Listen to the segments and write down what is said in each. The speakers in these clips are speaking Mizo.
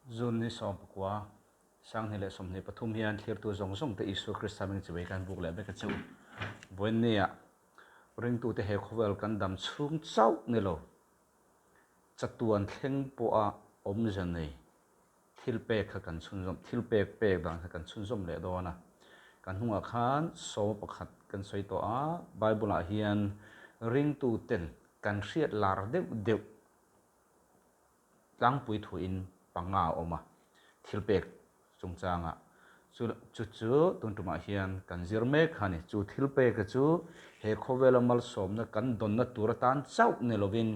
June ni 19, 2023 hian thlirtu zawng zawng te Isua Krista hming chibai kan buk leh vek a che u. Vawiinnia ringtute he khawvel kan dam chhung chauh ni lo, chatuan thleng pawha awmze nei thil pek kha kan chhunzawm, thil pek pek dan kha kan chhunzawm leh dawn a. Kan hnungah khan sawma pakhat kan sawi tawh a, Bible ah hian ringtuten kan hriat lar deuh deuh tlangpui thuin panga a awm a, thil pek chungchangah. Chu chu chu tun tumah hian kan zir mek kha a ni. Chu thil peka chu he khawvela malsawmna kan dawnna tur atan chauh ni lovin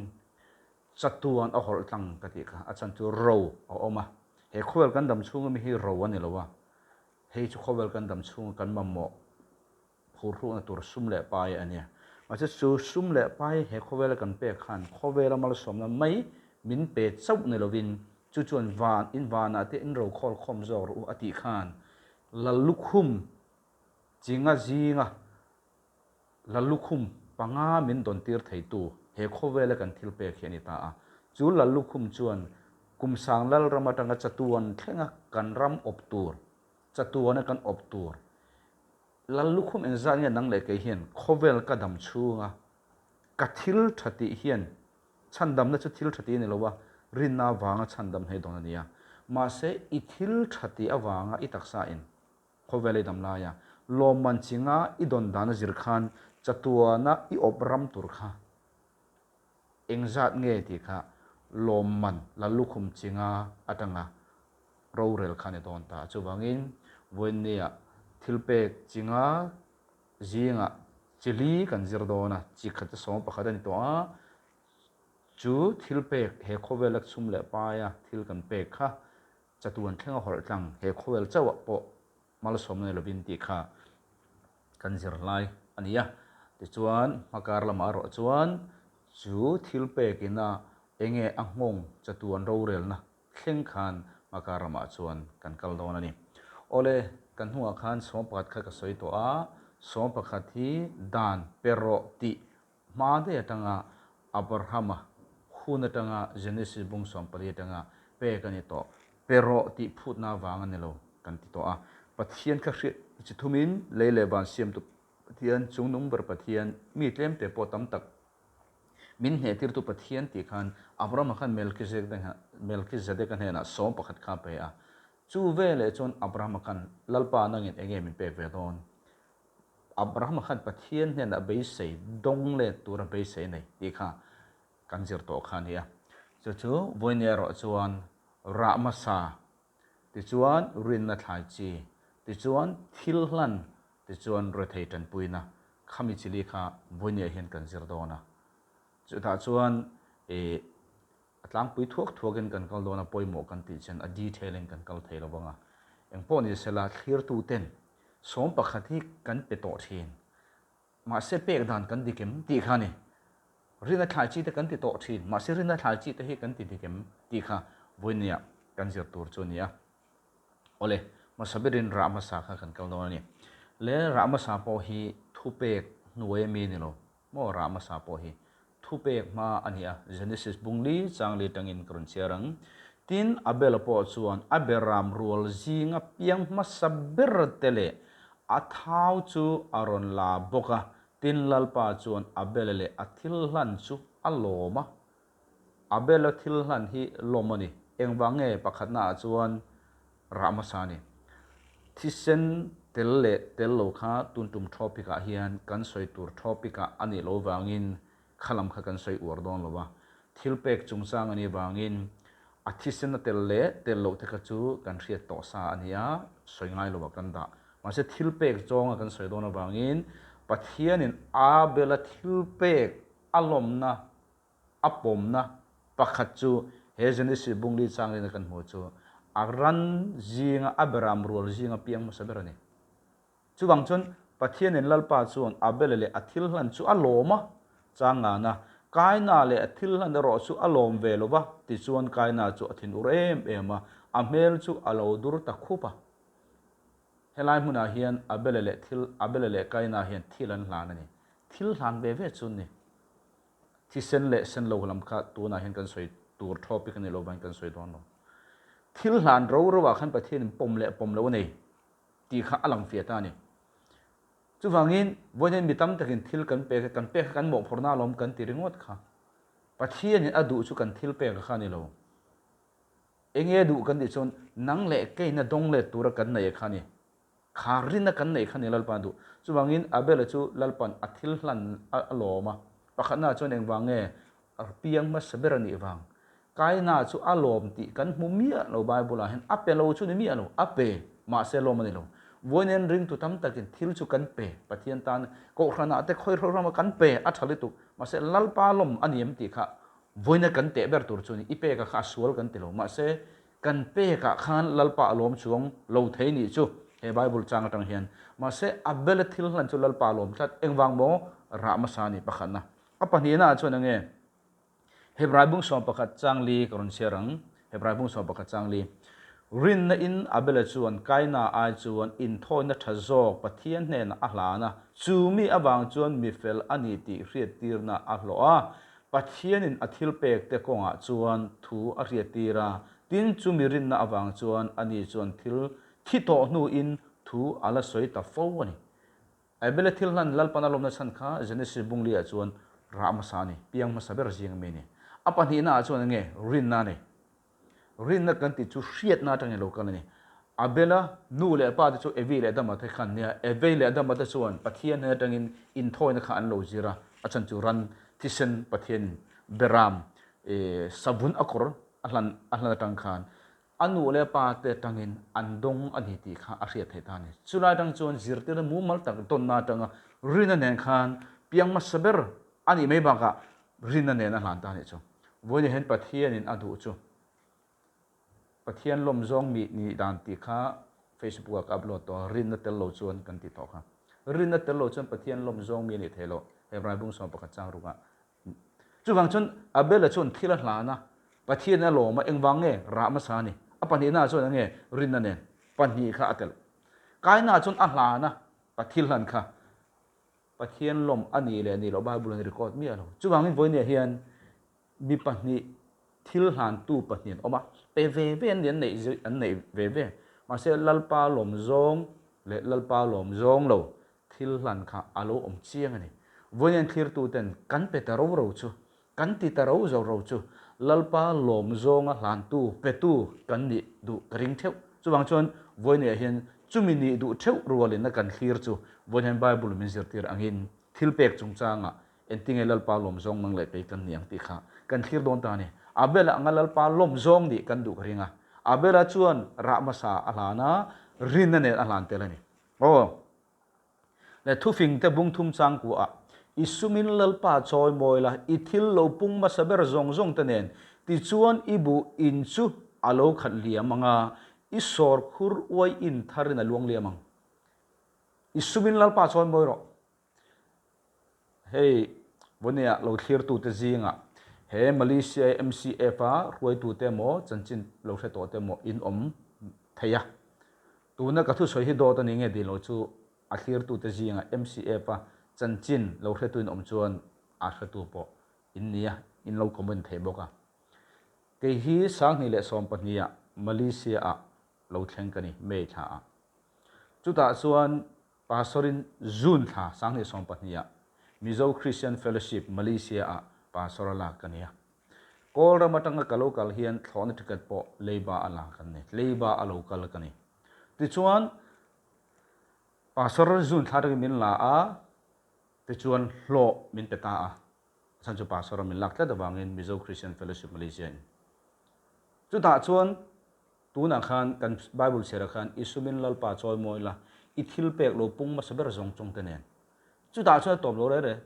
chatuan a hawlh tlang ka tih kha. A chhan chu ro a awm a, he khawvel kan dam chhunga mi hi ro a ni lo a, hei chu khawvel kan dam chhunga kan mamawh Phurhruhna tur sum leh pai a nia. Mahse chu sum leh pai he khawvela kan pek khan khawvela malsawmna mai min pe chauh ni lovin chu chuan van in vanah te in rokhawl khawm zawk rawh u a tih khan Lallukhum chinga zinga Lallukhum panga min dawn tir theitu he khawvela kan thil pek hi a ni ta a. Chu Lallukhum chuan Kumsang Lalram atanga chatuan thlenga kan ram awp tur chatuana kan awp tur Lal lukhum engzat nge nang leh kei hian khawvel ka dam chhunga ka thil tha tih hian chhandamna chu thil tha tih a ni lo a, rinna avanga chhandam hnei dawn a ni a. Mahse i thil tha tih avanga i taksa in khawvel i dam laia lawmman chinga i dawn dan a zir khan chatuana i awp ram tur kha engzat nge tih kha lawmman Lal lukhum chinga atanga rorel kha a ni dawn ta. Chuvangin vawiinnia thil pek chi nga zingah chi li kan zir dawn a, chi khat chu 11 a ni tawh a, chu thil pek he khawvela chhum leh paia thil kan pek kha chatuan thlenga hawlh tlang he khawvel chauhah pawh malsawmna ni lovin tih kha kan zir lai a ni a. Tichuan hmakar lamah erawh chuan chu thil pekina enge a nghawng chatuan rorelna Thleng khan Maka ramah chuan kan kal dawn a ni. Awle, kan hnungah khan 11 kha ka sawi tawh a, 11 hi dan pe rawh tih hma daih atanga Abrahama hun atanga Genesis bung 14 atanga pek a ni tawh. Pe rawh tih phutna avang a ni lo kan ti tawh a. Pathian kha hriat chi thumin lei leh van siamtu Pathian, chungnung ber Pathian, mi tlemte pawh tam tak Min hnehtirtu Pathian tih khan Abrahama khan Melchizedek-a hnenah 11 kha a pe a. Chu veleh chuan Abrahama khan, Lalpa nangin enge min pek ve dawn? Abrahama khan Pathian hnenah beisei dawng let tura beisei nei tih kha kan zir tawh kha a ni a. Chu chu vawiin erawh chuan rah hmasa Tichuan rinna thlai chi, tichuan thil hlan, tichuan rethei tanpuina khami chili kha vawinia hian kan zir dawn a. Chutah chuan ih a tlangpui thuak thuakin kan kal dawn a, pawimawh kan tih chuan a detail in kan kal thei lo vang a. Engpawh ni sela thlirtuten 11 hi kan pe tawh thin. Mahse pek dan kan dik em tih kha a ni. Rina thlai chi te kan ti tawh thin, mahse rina thlai chi te hi kan ti dik em tih kha vawinia kan zir tur chu a ni a. Awle, hmasa berin rah hmasa kha kan kal dawn a ni. Le rah hmasa pawh hi thupek hnuai ami a ni lo maw rah hmasa pawh hi thupek hma a ni a, Genesis bungli changli atangin ka rawn chhiar ang. Tin, Abel-a pawh chuan a beram rual zinga piang hmasa ber te leh a thau chu a rawn la bawk a, tin Lalpa chuan Abel-a leh a thil hlan chu a lawm a. Abel-a thil hlan hi lawm a ni. Engvang nge pakhatnaah chuan rah hmasa a ni. Thisen tel leh tel lo kha tun tum topic-ah hian kan sawi tur topic-ah a nih loh vangin kha lam kha kan sawi uar dawn lo a. Thil pek chungchang a nih vangin a thisen a tel leh tel loh te kha chu kan hriat tawh sa a nia, sawi ngai lo ah kan dah. Mahse thil pek zawnga kan sawi dawn avangin Pathianin Abel-a thil pek a lawmna A pawmna pakhat chu he Genesis bungli changlina kan hmuh chu a ran zinga a beram rual zinga piang hmasa ber a ni. Chuvang chuan Pathianin Lalpa chuan Abel leh a thil hlan chu a lawm a, chang ngana Kaina leh a thil hlan erawh chu a lawm ve lo va, tichuan Kaina chu a thinur em em a, a hmel chu a lo dur ta khup a. Helai hmunah hian Abel leh thil Abel leh Kaina hian thil an hlan a ni. Thil hlan ve ve chu ni. Thisen leh sen lo lam kha tunah hian kan sawi tur topic a ni lo vangin kan sawi dawn lo. Thil hlan ro ro ah khan Pathianin pawm leh pawm lo a nei tih kha a lang fiah ta a ni. Chuvangin, vawiin mi tam takin thil kan pek a, kan pek kha kan mawhphurhna alawm kan ti ringawt kha. Pathianin a duh chu kan thil pek kha a ni lo. Enge a duh kan tih chuan nang leh keina dawng let tura kan neih kha a ni. Kha rinna kan neih kha a ni Lalpa duh. Chuvangin Abel-a chu Lalpan a thil hlan a lawm a. Pakhatnaah chuan engvang nge piang hmasa ber a nih vang? Kaina chu a lawm tih kan hmu miah lo Bible-ah hian. A pe lo chu ni miah lo. A pe, mahse lawm a ni lo. Vawiin ringtu tam takin thil chu kan pe, Pathian tan Kohhranah te khawi hrang hrangah kan pe, a tha lutuk. Mahse Lalpa lawm a ni em tih kha vawiina kan teh ber tur chu a ni. I pekah kha a sual kan ti lo. Mahse kan pekah khan Lalpa a lawm chuang lo thei nih chu he Bible chang atang hian. Mahse Abel-a thil hlan chu Lalpa a lawm tlat. Engvang maw? Rah hmasa a ni pakhatna. A pahnihna ah chuan enge? Hebrai bung 11 chang li ka rawn chhiar ang. Hebrai bung 11 chang li. Rinna in Abela chuan Kaina ai chuan inthawina tha zawk Pathian hnenah a hlan a, chu mi avang chuan mi fel a ni tih hriattirna a hlawh a. Pathianin a thilpek te kawngah chuan thu a hriattir a, tin chu mi rinna avang chuan ani chuan thil thi tawh hnuin thu a la sawi ta fo a ni. Abel-a thil hlan Lalpan a lawmna chhan kha Genesis bung liah chuan rah hmasa a ni, piang hmasa ber zing ami a ni. A pahnihna ah chuan enge? Rinna a ni. Rinna kan tih chu hriatna atangin lo kal a ni. Abel-a nu leh pa te chu Evi leh Adama te khan nia, Evi leh Adama te chuan Pathian hnen atangin inthawina kha an lo zir a, a chhan chu ran thisen Pathianin beram savun a kawr a hlan a hlan atang khan A nu leh pa te atangin an dawng a ni tih kha a hriat theih ta a ni. Chulai atang chuan zirtirna mumal tak dawnna atanga rinna nen khan piang hmasa ber a nih mai bakah rinna nen a hlan ta a nih chu. Vawiin hian Pathianin a duh chu Pathian lawm zawng mi nih dan tih kha Facebook ah ka upload tawh a, rinna tel lo chuan kan ti tawh kha. Rinna tel lo chuan Pathian lawm zawng mi a nih theih loh, Hebrai bung 11 chang rukah Chuvang chuan Abel-a chuan thil a hlan a, Pathian a lawm a, engvang nge rah hmasa a ni? A pahnihna chuan enge rinna nen pahnih kha a telh. Kaina chuan a hlan a, Pathil hlan kha Pathian lawm a nih leh nih loh Bible in record miah lo. Chuvangin vawinia hian mi pahnih thil hlantu pahnih an awm a, pe ve ve an ni an neih an neih ve ve. Mahse Lalpa lawm zawng leh Lalpa lawm zawng lo Thil hlan kha a lo awm chiang a ni. Vawiin thlirtuten kan pe ta ro ro chu, kan ti ta ro zo ro chu Lalpa lawm zawnga hlantu, petu kan nih duh ka ring theuh. Chuvang chuan vawiinah hian chumi nih duh theuh rualin a kan thlir chu vawiin hian Bible min zirtir angin thil pek chungchangah engtinge Lalpa lawm zawng nang leh kei kan ni ang tih kha kan thlir dawn ta a ni. Abel-a anga Lalpa lawm zawng nih kan duh ka ring a. Abel-a chuan rah hmasa a hlan a, rinna nen a hlan tel a ni. Aw. Le thufing te bung thum chang ku ah, I sumin Lalpa chawi mawi la, i thil lo pung hmasa ber zawng zawng te nen, tichuan i buh in chu a lo khat liam ang a, i sawr khur uai in tharin a luang liam ang. I sumin Lalpa chawi mawi rawh. Hei Vawnia lo thlirtute zingah he Malaysia MCF-a hruaitute emaw chanchin lo hre tawhte emaw in awm thei a. Tuna ka thusawi hi dawt a ni nge dil lo chu a thlirtute zingah MCF-a chanchin lo hretu in awm chuan a hretu pawh in ni a, in lo comment thei bawk a. Kei hi 2012-ah Malaysia-ah lo thleng ka ni, May thlaah. Chutah chuan Pastor-in June thla 2012-ah Mizo Christian Fellowship Malaysia-ah Pastor a lak ka ni a. Kawl ram atanga ka lo kal hian thlawhna ticket pawh leiba a la kan ni, leiba a lo kal ka ni. Tichuan, Pastor June thla atangin min la a, tichuan hlawh min pe ta a. A chhan chu Pastor a min lak tlat avangin Mizo Christian Fellowship Malaysia-in. Chutah chuan Tunah khan kan Bible chhiarah khan i sumin Lalpa chawi mawi la, i thil pek lo pung hmasa ber zawng chawng te nen. Chutah chuan a tawp lo reh reh.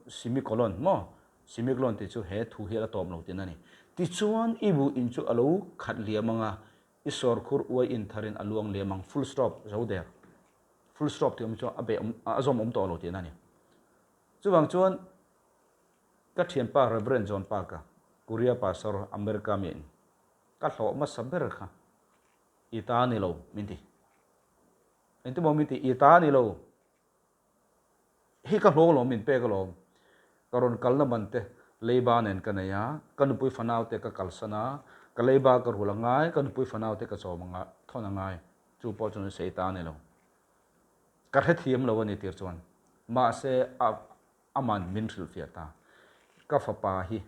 Semicolon maw? Semicolon tih chu he thu hi a la tawp lo tihna a ni. Tichuan i buh in chu a lo khat liam ang a, i sawrkhur uai in tharin a luang liam ang. Full stop, zo der. Full stop tih awm chu a beh awm, a zawm awm tawh lo tihna a ni. Chuvang chuan Ka thianpa Rev. John Parker, Korea pastor, America mi in ka hlawh hmasa ber kha i ta ni lo min ti. Engtin maw min ti, i ta ni lo, hei ka hlawh alawm min pek alawm, ka rawn kalna man te leiba nen ka nei a, ka nupui fanau te ka kalsan a, Ka leiba ka rul a ngai, ka nupui fanau te ka chawm a ngai, thawn a ngai. Chu pawh chuan sei ta a ni lo. Ka hrethiam lo a ni tir chuan. Mahse a aman min hrilhfiah ta. Ka fapa hi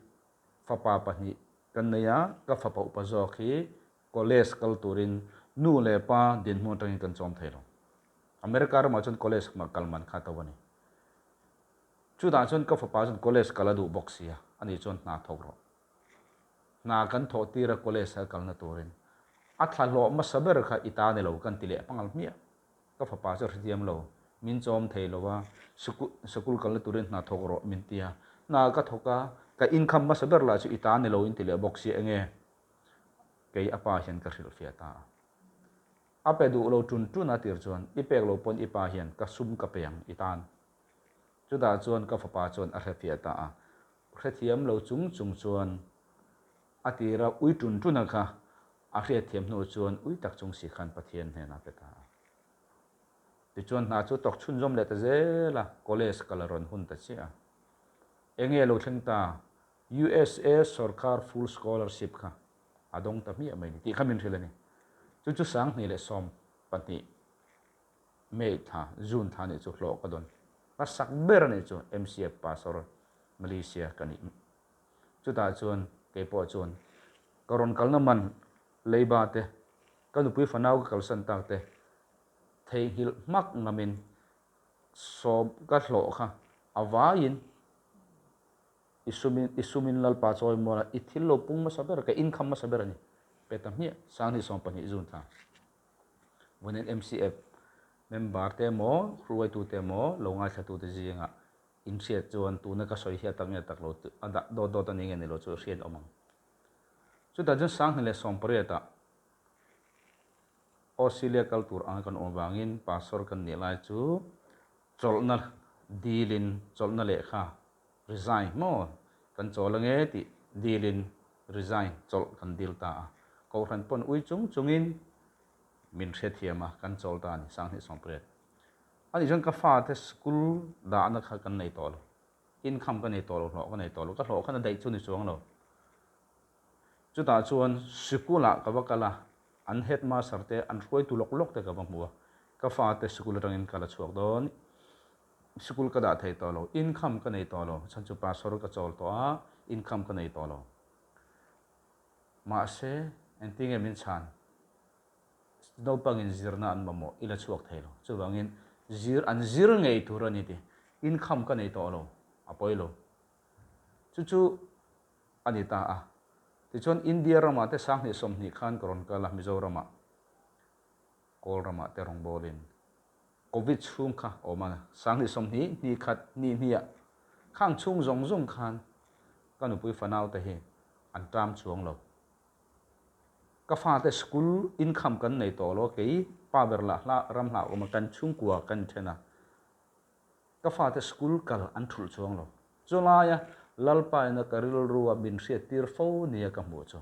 fapa pahnih kan nei a, ka fapa upa zawk hi college kal turin nu leh pa dinhmun atangin kan chawm thei lo. America ramah chuan college kal man kha to a ni. Chutah chuan ka fapa chuan college kal a duh bawk sia, ani chuan hna thawk rawh. Hna kan thawh tir a college a kalna turin a thla hlawh hmasa ber kha i ta ni lo kan ti leh pangal hmiah. Ka fapa chu a hrethiam lo, min chawm thei lo a, sikul kalna turin hna thawk rawh min ti a, hna ka thawk a, ka income hmasa ber lah chu i ta ni lo in ti leh bawk sia enge kei a pa hian ka hrilhfiah ta a. A pe duh lo tun tun a tir chuan i pek lo pawn i pa hian ka sum ka pe ang i tan. Chutah chuan ka fapa chuan a hrefiah ta a, hrethiam lo chung chung chuan a tira ui tun tuna kha a hriatthiam hnu chuan ui tak chung si khan Pathian hnenah a pe ta a. Tichuan hna chu tawk chhunzawm leh ta zel a, college kal a rawn hun ta chiah a. Enge lo thleng ta, USA sawrkar full scholarship kha a dawng ta hmiah mai ni tih kha min hrilh a ni. Chu chu 2012 May thla, June thla nih chu hlawh ka dawn. Ka sak ber a nih chu MCF Pastor Malaysia ka nih. Chutah chuan kei pawh chuan ka rawn kalna man leiba te, ka nupui fanau ka kalsan tak te theihnghilh hmak ngamin sawm ka hlawh kha a vaiin i sumin i sumin Lalpa chawi muala i thil lo pung hmasa ber ka income hmasa ber a ni. Pe ta hmiah 2012 June thla. Vawiin MCF member te emaw, hruaitu te emaw, lo ngaithlatute zingah inhriat chuan tuna ka sawi hi a tak nge tak lo a dah dawt dawt a ni nge ni lo chu hriat awm ang. Chutah chuan 2018 ah Australia kal tur anga kan awm vangin pastor kan nih lai chu chawlhna dilin chawlhna lehkha resign maw kan chawl ange tih dilin resign chawlh kan dil ta a, Kohhran pawn ui chung chungin min hrethiam a, kan chawl ta a ni, 2018. Ani chuan ka fate school dahna kha kan nei tawh lo, income ka nei tawh lo, hlawh ka nei tawh lo, ka hlawh khan a daih chu ni chuang lo. Chutah chuan sikul ah ka va kal a, an headmaster te, an hruaitu lawk lawk te ka va hmu a, ka fate sikul atangin ka la chhuak dawn, sikul ka dah thei tawh lo, income ka nei tawh lo, chhan chu pastor ka chawl tawh a, income ka nei tawh lo. Mahse, engtin nge min chhan? Naupangin zirna an mamawh, i la chhuak thei lo. Chuvangin, zir an zir ngei tur a ni ti. Income ka nei tawh lo, a pawi lo. Chu chu a ni ta a. Tichuan, India ramah te 2020 khan ka rawn kal a, Mizoramah, Kawl ramah te rawngbawlin. Covid chhung kha awm a, 2020 hnih khat hnih hniah khang chhung zawng zawng khan ka nupui fanau te hi an ṭam chuang lo. Ka fate school income kan nei tawh lo, kei pa ber lah hla ram hlah awm a, kan chhungkua kan inṭhen a, ka fate school kal an ṭhulh chuang lo. Chulaia Lalpa ina ka rilru a min hriattir fo nia ka hmuh chu.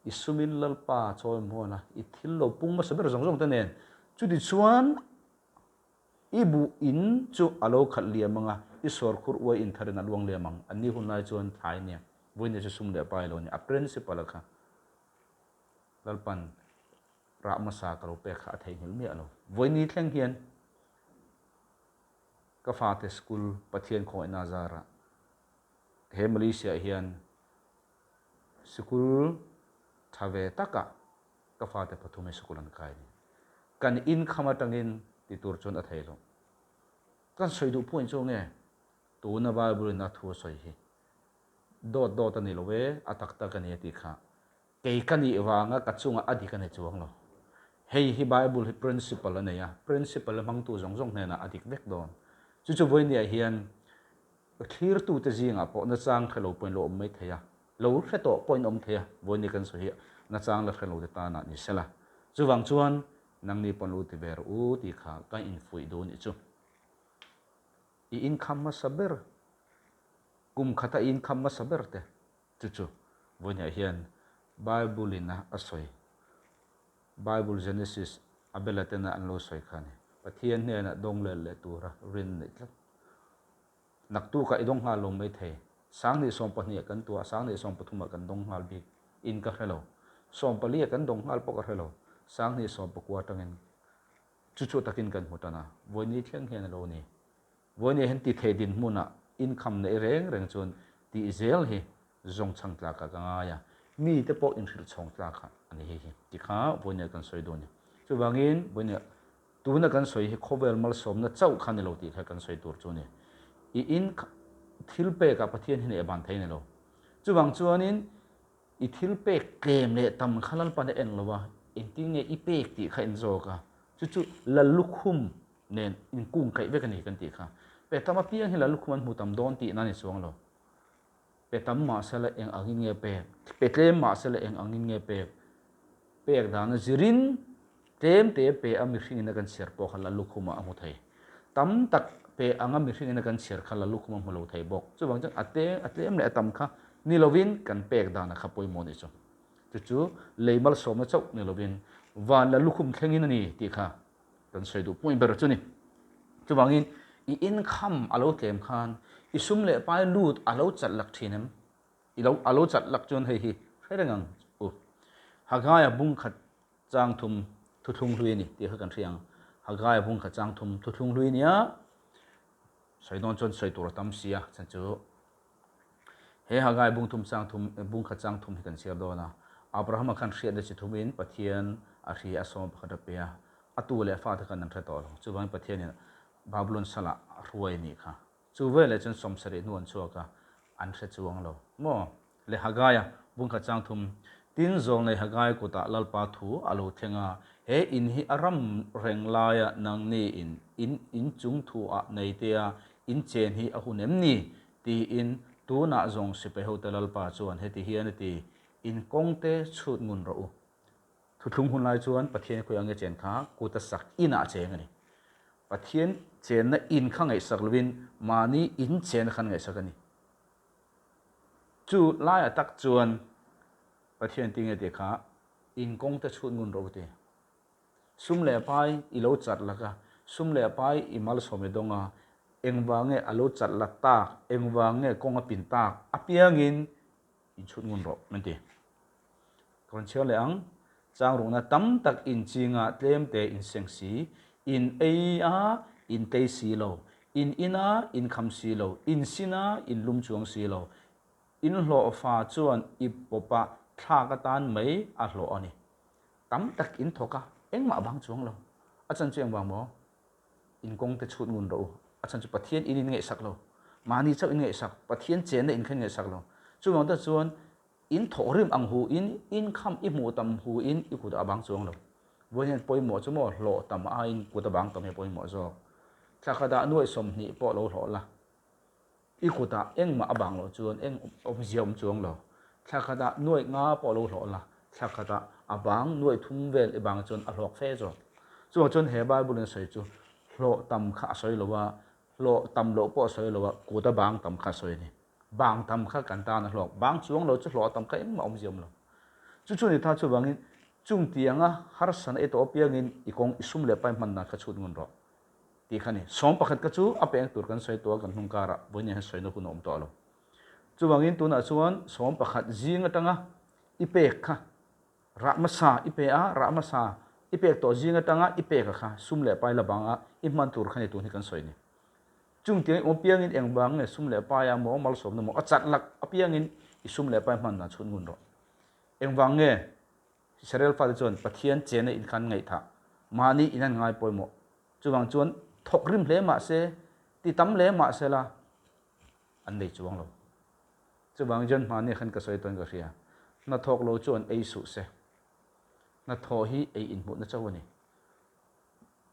I sumin Lalpa chawi muan a, i thil lo pung hmasa ber zawng zawng te nen. Chutichuan i buh in chu a lo khalh liam ang a, i sawrkhur uai intharin a luang liam ang. Anni hun lai chuan thlai nia, vawiin chu sum leh pai lo a ni. A principal a kha Lalpan rah hmasa ka lo pek kha a theihnghilh miah lo. Vawiin thleng hian ka fate school Pathian khawngaihna zarah he Malaysia hian Sikul tha ve takah ka fate pathum hi sikul an kai a ni. Kan income atangin ti tur chuan a thei lo. Kan sawi duh point chu nge? Tuna Bible in a thu a sawi hi dawt dawt a ni lo e, a tak tak a ni a tih kha kei ka nih vanga ka chungah a dik a ni chuang lo. Hei hi Bible hi principle a nei a, principle a hmangtu zawng zawng hnenah a dik vek dawn. Chu chu vawinia hian Thlirtute zingah pawh nachang hre lo pawhin lo awm mai thei a, lo hre tawh pawhin awm thei a, vawiin kan sawi hi nachang la hre lo te tanah ni sela. Chuvang chuan nangni pawh lo ti ve rawh u tih kha ka infuih duh nih chu. I inkham hmasa ber, kum khata i inkham hmasa ber te chu chu vawiinah hian Bible in a sawi, Bible Genesis a bela tena an lo sawi kha a ni. Pathian hnenah dawng let leh tura rin neih tlat. Naktukah i dawng nghal lo mai thei. 2012 ah kan tuah, 2013 ah kan dawng nghal bik. in ka hre lo. Sawmpali a kan dawng nghal pawh ka hre lo. 2019 atangin chu chu takin kan hmu tan a, vawiini thleng hian a lo ni. Vawiini hian ti thei dinhmunah income neih reng reng chuan tih zel hi zawngchhang tlakah ka ngai a, mite pawh inhrilh chhawng tlakah a ni hei hi ti kha vawiini kan sawi dawn a ni. Chuvangin vawiini tuna kan sawi hi khawvel malsawmna chauh kha ni lo tih kha kan sawi tur chu a ni. I in thil pekah Pathian hi neih a ban thei a ni lo. Chuvang chuanin I thil pek tlem leh tam kha Lalpan a en lo a, engtin nge i pek tih kha en zawk a, chu chu Lallukhum nen inkung kaih vek a ni kan tih kha. Pe tam apiang hi Lallukhum an hmu tam dawn tihna a ni chuang lo. Pe tam mahse la eng angin nge pek, pe tlem mahse la eng angin nge pek, pek dana zirin tlem te pe a mihringin a kan chhiar pawh kha Lallukhum ah a hmu thei. Tam tak pe anga mihringin a kan chhiar kha Lallukhum a hmu lo thei bawk. Chuvang chuan a te a tlem leh a tam kha ni lovin kan pek dana kha pawimawh ni chu. Chu chu lei malsawmna chauh ni lovin van Lallukhum thlengin a ni tih kha kan sawi duh pawih ber chu ni. Chuvangin i income a lo tlem khan i sum leh pai lut a lo chalh lak thin em? I lo a lo chalh lak chuan hei hi hre reng ang u. Hagaia bung khat chang thum thuthlung hlui a ni tih kha kan hria ang. Hagaia bung khat chang thum thuthlung hlui nia sawi dawn chuan sawi tur a tam si a chhan chu he Hagai bung thum chang thum bung khat chang thum hi kan chhiar dawn a. Abrahama khan hriatna chi thumin Pathian a hria a sawm pakhat a pe a, a tu leh a fate khan an hre tawh lo. Chuvangin Pathianin Babulon salah a hruai a nih kha. Chu veleh chuan 70 hnu an chhuak a, an hre chuang lo maw? Le Hagaia bungkhat chang thum, Tin zawlnei Hagaia kutah Lalpa thu a lo thleng a, he in hi a ram reng laia nangni in in inchung thu ah nei tea in chen hi a hun em ni? tiin tunah zawng sipai hote Lalpa chuan heti hian a ti, In kawngte chhut ngun rawh u. Thuthlung hun lai chuan Pathian khawi ange chen kha kuta sak inah cheng a ni. Pathian chenna in kha ngaihsak lovin mahni in chenna khan ngaihsak a ni. Chu laiah tak chuan Pathian tinge tih kha in kawng te chhut ngun rawh u ti. Sum leh pai i lo chat lak a, sum leh pai i malsawm i dawng a, engvange a lo chat lak tak, engvange kawng a pin tak apiangin in chhut ngun rawh min ti. Ka rawn chhiar leh ang, Changrukna tam tak in chinga tlem te in seng si, in ei a in tei si lo, in in a in kham si lo, in sin a in lum chuang si lo, in hlawh fa chuan i pawp a thlak atan mai a hlawh a ni. Tam tak in thawk a, engmah vang chuang lo. A chan chu engvang maw? In kawng te chhut ngun rawh u. A chhan chu Pathian in in ngaihsak lo. Mahni chauh in ngaihsak, Pathian chenna in kha in ngaihsak lo. Chuvang te chuan in thawh rim ang hu in, in kham i hmuh tam hu in i kut a bang chuang lo. Vawiin hian pawimawh chu maw hlawh tam aiin kut a bang tam hi a pawimawh zawk. Thla khat ah nuaih 20 pawh lo hlawh la. I kutah engmah a bang loh chuan eng awmzia awm chuang lo. Thla khatah nuaih nga pawh lo hlawh la, thla khatah a bang nuaih thum vel i bang chuan a hlawk fe zawk. Chuvang chuan he Bible in a sawi chu hlawh tam kha a sawi lo a, hlawh tam loh pawh a sawi lo a, kut a bang tam kha a sawi a ni. Bang tam kha kan tan a hlawk, bang chuang lo chu hlawh tam kha engmah awmzia awm lo. Chu chu ni ta chuvangin chung tianga harsana i tawh apiangin i kawng i sum leh pai hman dan kha chhut ngun rawh. Tih kha ni. 11 kha chu a peng tur kan sawi tawh a, kan hnung karah vawiin hian sawina hun a awm tawh lo. Chuvangin tunah chuan 11 zing atanga i pek kha rah hmasa i pe a, rah hmasa i pek tawh zing atanga i pek a kha sum leh pai la banga i hman tur kha ni tun hi kan sawi ni. Chung tiang i awm piangin eng vang nge sum leh paia maw malsawmna maw a chat lak apiangin i sum leh pai hman dan chhun ngun rawh. Eng vang nge Israel fate chuan Pathian chena in khan ngaihthah mahni in an ngai pawimawh. Chuvang chuan thawk rim hle mah se, ti tam hle mah se la, an nei chuang lo. Chuvang chuan hmani khan ka sawi tawn ka hria, hnathawk lo chuan ei suh se. Hnathawh hi ei inhmuhna chauh a ni.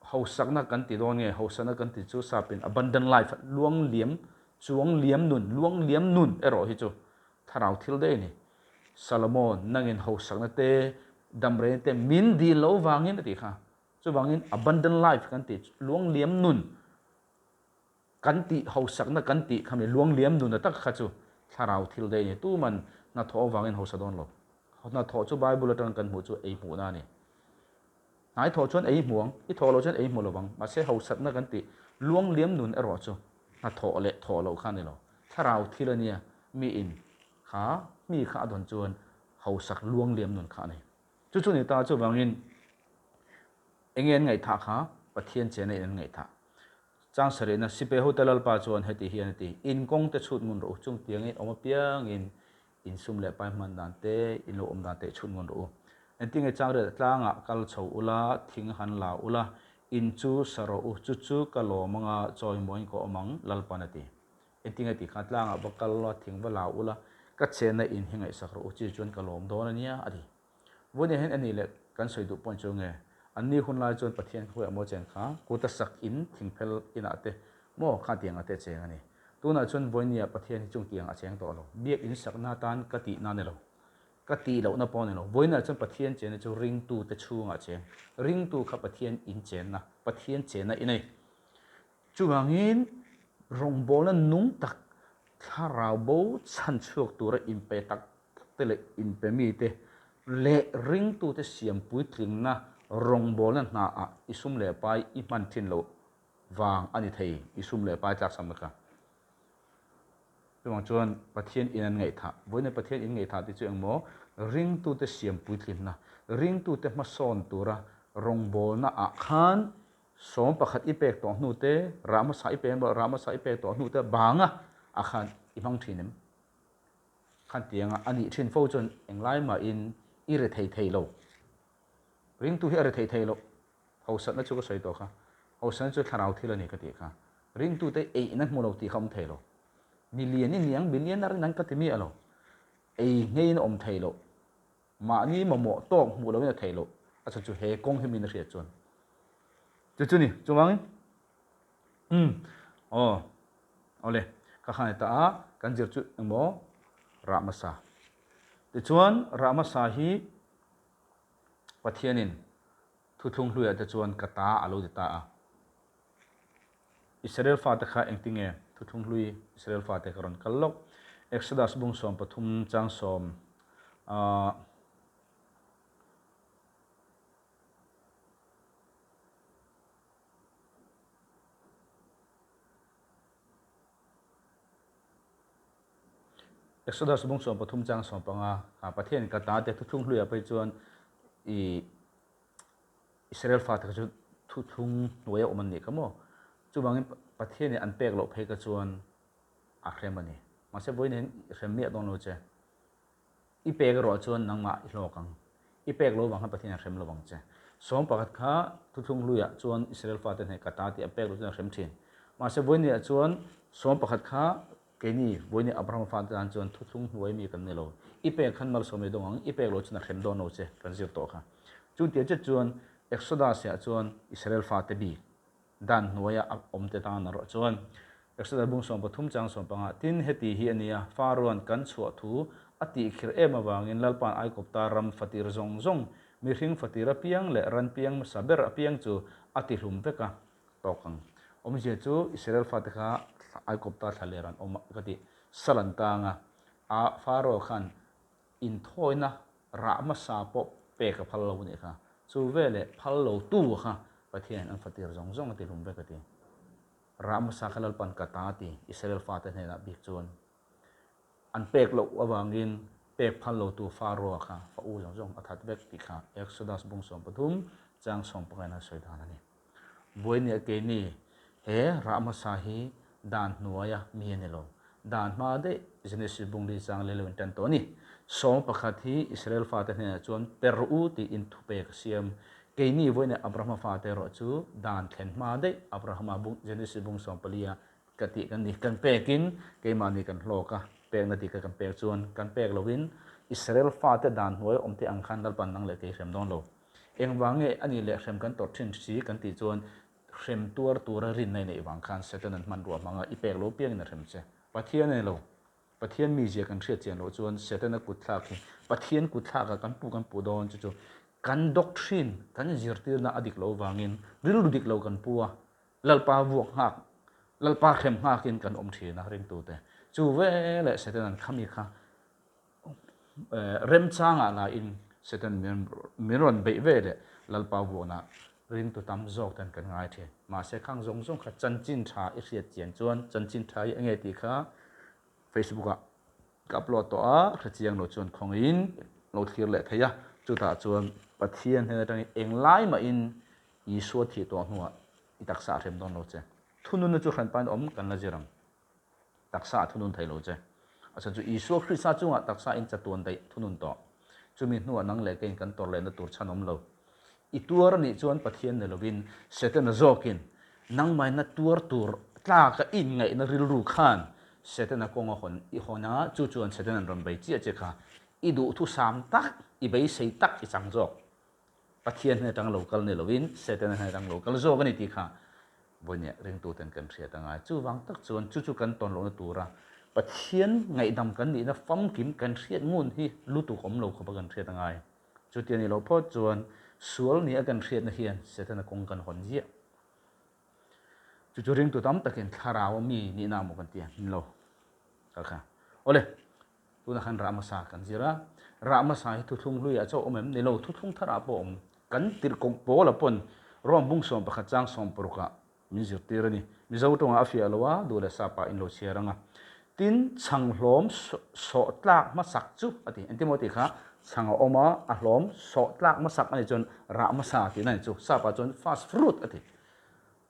Hausakna kan ti dawn nge, hausakna kan ti chu sapin abundant life, luang liam, chuang liam nun, luang liam nun erawh hi chu thlarau thil daih a ni. Solomon, nangin hausakna te, damreina te min dil loh vangin a tih kha. Chuvangin abundant life kan tih chu luang liam nun kan tih, hausakna kan tih khami luang liam nun a tak kha chu thlarau thil daih a ni. Tuman hnathawh avangin hausa dawn lo. Hnathawh chu Bible atang kan hmuh chu ei hmuhna a ni. Hnai thawh chuan ei hmu ang, i thawh loh chuan ei hmu lovang. Mahse hausatna kan tih luang liam nun erawh chu hnathawh leh thawh loh kha a ni lo. Thlarau thil a nia, miin kha mi kha a dawn chuan Hausak luangliam nun kha a ni. Chu chu ni ta chuvangin enge an ngaihthah kha Pathian chena in an ngaihthah. Chang sarihna Sipai hote Lalpa chuan heti hian a ti, In kawng te chhut ngun rawh u, chung tiangin awm apiangin in sum leh pai hman dan te, in lo awm dan te chhut ngun rawh u. Engtinge changriat tlangah kal chho ula, thing han la ula, in chu sa rawh u, chu chu ka lawm anga chawimawiin ka awm ang, Lalpan a ti. Engtinge tih kha tlangah va kal la, thing va la ula, ka chenna in hi ngaihsak rawh u, chi chuan ka lawm dawn a nia, a ti. Vawiin hian ani leh kan sawi duh pawhin chu nge, anni hun lai chuan Pathian khawiah maw cheng kha, kuta sak in thingphel inah te maw kha tiangah te a cheng a ni. Tunah chuan vawinia Pathian hi chung tiangah a cheng tawh lo. Biak in sakna atan ka tihna a ni lo. Ka tih lohna pawh a ni lo. Vawiinah chuan Pathian chenna chu ringtute chhungah cheng. Ringtu kha Pathian in chenna, Pathian chenna i nei. Chuvangin rawngbawlna nung tak, thlarau bo chhan chhuak tura inpe tak tak te leh inpe mite leh ringtute siam puitlingna rawngbawlna hnaah i sum leh pai i hman thin loh vang a ni thei, i sum leh pai tlak sam kha. Chuvang chuan Pathian in an ngaihthah, vawiin Pathian in ngaihthah tih chu engmaw ringtute siam puitlinna, ringtute hmasawn tura rawngbawlna ah khan Sawm pakhat i pek tawh hnu te, rah hmasa i pek rah hmasa i pek tawh hnu te banga a khan i hmang thin em? Khan tianga a nih thin fo chuan englai mahin i re thei thei lo. Ringtu hi a re thei thei lo. Hausatna chu ka sawi tawh kha. Hausatna chu thlarau thil a ni ka tih kha. Ringtute eihna hmu lo tih kha awm thei lo. Milian i niang, millionaire i nang ka ti miah lo. Ei ngeiin a awm thei lo. Mahni mamawh tawk hmuh loin a theih loh a chhan chu he kawng hi min a hriat chuan chu chu ni chuvangin umm aw awle ka khan ta a kan zir chu engmaw rah hmasa tichuan rah hmasa hi Pathianin thuthlung hluiah te chuan ka ta a lo ti ta a Israel fate kha engtinge thuthlung hlui Israel fate ka rawn kal lawk Exodus bung 13 chang sawm ahh Exodus bung 13 chang 15 kha Pathian ka ta te thuthlung hluiah phei chuan ih Israel fate kha chu thuthlung hnuaia awm an nih kha maw? Chuvangin Pathianin an pek loh phei kha chuan a hrem a ni. Mahse vawiin hian i hrem miah dawn lo che. I pek erawh chuan nangmah i hlawk ang. I pek lo vang khan Pathian a hrem lo vang che. Sawm pakhat kha thuthlung hluiah chuan Israel fate hneh ka ta tih a pek loh chuan a hrem thin. Mahse vawiin chuan sawm pakhat kha Keini, vawiin Abrahama fate tan chuan thuthlung hnuai mi kan ni lo. I pek khan malsawm ei dawng ang, i pek lo chuan a hrem dawn lo che, kan zir tawh kha. Chu tia chet chuan Exodus-ah chuan Israel fate bik dan hnuaia a awm te tan erawh chuan Exodus bung 13 chang 15 tin heti hi a nia, Faroan kan chhuah thu a tihkhirh em avangin Lalpa'n Aikawpta ram fatir zawng zawng, mihring fatir apiang leh ran piang hmasa ber apiang chu a tihlum vek a, tawk ang. Awmzia chu Israel fate kha Aikawpta thla ler an awm a ka ti. Sal an tang a, a Pharaoh khan inthawina rah hmasa pawh pek a phal lo anih kha. Chu veleh phal lo tu kha Pathianin an fatir zawng zawng a ti hlum vek a ti. Rah hmasa kha Lalpan ka ta a ti Israel fate hnenah bik chuan. An pek loh avangin pek phal lotu Pharaoh kha fa u zawng zawng a that vek tih kha Exodus bung 13 chang 15 in a sawi dan a ni. Vawinia keini he rah hmasa hi dan hnuaia mi a ni lo. Dan hma daih Genesis bung li chang leh lo in tan tawh a ni. 11 hi Israel fate hnenah chuan per u tiin thupek a siam. Keini vawinia Abrahama fate erawh chu dan thlen hma daih Abrahama bung Genesis bung 14 a Ka tih kan ni. Kan pekin keimahni kan hlawk a, pekna tih kha kan pek chuan kan pek loin Israel fate dan hnuai awm te ang khan Lalpan nang leh kei hrem dawn lo. Engvang nge a nih leh hrem kan tawrh thin si kan tih chuan hrem tuar tura rinna i neih vang khan Satan an hmanrua hmanga i pek lo piangin a hrem che. Pathian a ni lo. Pathian mizia kan hriat chian loh chuan Setana kutthlak hi Pathian kutthlakah kan pu kan pu dawn chu chu kan doctrine kan zirtirna a dik loh vangin rilru dik lo kan pu a, Lalpa vuak nghak, Lalpa hrem nghakin kan awm thin a ringtute. Chu veleh Satan an khami kha remchangah lain Satan min rawn beih veleh Lalpa vuakna ringtu tam zawk ten kan ngai thin. Mahse khang zawng zawng kha chanchin tha i hriat chian chuan chanchin tha hi enge tih kha Facebook ah ka upload tawh a, hrechiang lo chuan khawngin. lo thlir leh thei a, chutah chuan Pathian hnen atangin englai mahin Isua thih tawh hnuah i taksa a hrem dawn lo che. Thununna chu hran pain awm kan la zir ang. Taksa a thunun thei lo che. A chhan chu Isua Krista chungah taksa in chatuan daih thunun tawh. Chumi hnuah nang leh keiin kan tawrh lehna tur chhan awm lo. I tuar a nih chuan Pathian ni lovin Setana zawkin nangmahina tuar tur tlaka i inngaihna rilru khan Setana kawng a hawn i hawn a, chu chuan Setana'n rawn bei chiah che kha i duhthusam tak, i beisei tak i chang zawk. Pathian hnen atang lo kal ni lovin Setana hnen atang lo kal zawk a ni tih kha vawinia ringtuten kan hriat a ngai. Chuvang tak chuan chu chu kan tawn lohna tura Pathian ngaihdam kan nihna famkim kan hriat ngun hi lutuk awm lo khawpa kan hriat a ngai. Chuti a nih loh phawt chuan sual nia kan hriatna hian Setana kawng kan hawn ziah. Chu chu ringtu tam takin thlarau mi nihna maw kan ti a, ni lo. Kha kha. Awle, Tunah khan rah hmasa kan zir a, rah hmasa hi thuthlung hluiah chauh awm em? Ni lo, thuthlung tharah pawh awm. Kan tirhkoh Paula pawn Rom bung 11 chang 60 ah min zirtir a ni. Mizo tawngah a fiah lo a, duh leh sapa in lo chhiar ang a. Tin, chhang hlawm sawh tlak hmasak chu a ti. Engtin maw tih kha? Chhang a awm a, a hlawm sawh tlak hmasak a nih chuan rah hmasa tihna a ni chu. Sapa chuan first fruit a ti.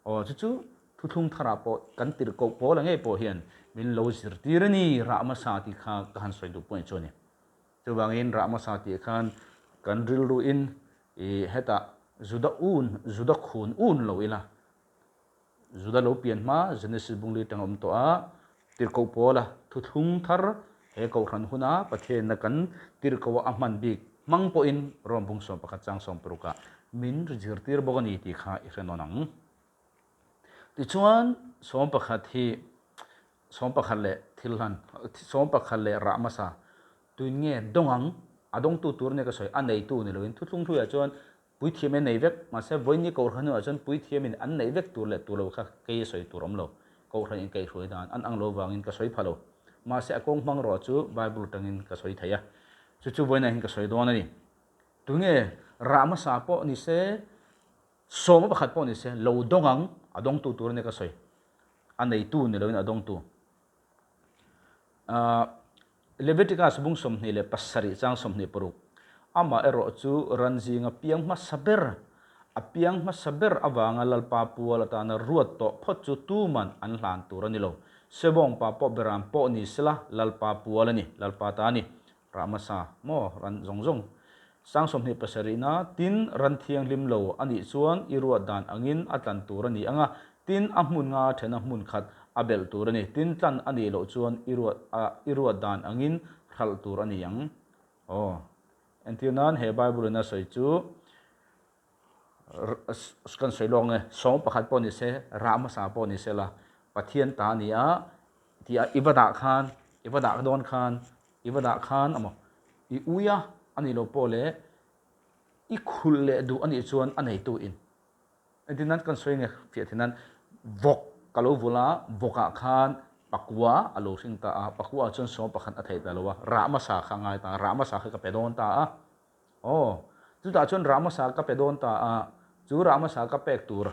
Aw chu chu thuthlung tharah pawh kan tirhkoh pawl ang ngei pawh hian min lo zirtir a ni, rah hmasa tih kha ka han sawi duh pawh chu a ni. Chuvangin rah hmasa tih khan kan rilruin i hetah Juda un, Juda khun un lo ila, Juda lo pian hma Genesis bungli atang a awm tawh a, tirhkoh pawla thuthlung thar he kohhran huna Pathianna kan tirhkoh a hman bik hmang pawhin Rom bung 11 chang 60 ah min zirtir bawk a ni tih kha i hre nawn ang. Tichuan 11 hi 11 leh thil hlan 11 leh rah hmasa tuin nge dawng ang a dawngtu tur nia ka sawi a neitu ni loin thuthlung hluiah chuan puithiam in nei vek mahse vawiini kohhran hnuah chuan puithiam in an neih vek tur leh tur lo kha kei a sawi tur awm lo kohhran in kaihhruai dan an ang lo vangin ka sawi pha lo mahse a kawng hmang rawh chu Bible tangin ka sawi thei a chu chu vawiinah hian ka sawi dawn a ni. Tunge rah hmasa pawh ni se, sawma pakhat pawh ni se, lo dawng ang, a dawngtu tur a nia ka sawi. A neitu ni loin a dawngtu. Leviticus bung 27 chang 26, Amah erawh chu ran zinga piang hmasa ber, a piang hmasa ber avanga Lalpa pual atana ruat tawh phawt chu tuman an hlan tur a ni lo. Sebawngpa pawh beram pawh ni sela Lalpa pual a ni, Lalpa ta a ni. Rah hmasa maw ran zawng zawng sang 27 na tin ran thianghlim lo a nih chuan i ruat dan angin a tlan tur a ni ang a, tin a hmun nga then a hmun khat a belh tur a ni, tin tlan a nih loh chuan i ruat a i ruat dan angin hralh tur a ni ang. Aw, entir nan he Bible in a sawi chu kan sawi lawk nge 11 pawh ni se rah hmasa pawh ni se la Pathian ta a ni a tih a i va dah khan i va dah dawn khan i va dah khan amaw i ui a a nih loh pawh leh i khulh leh duh a nih chuan a neitu in engtin nan kan sawi nge fiah theih nan vawk ka lo vul a vawk ah khan pakua a lo hring ta a pakua ah chuan 11 a theih ta lo a rah hmasa kha a ngai ta a rah hmasa kha ka pe dawn ta a. Aw, chutah chuan rah hmasa ka pe dawn ta a, chu rah hmasa ka pek tur,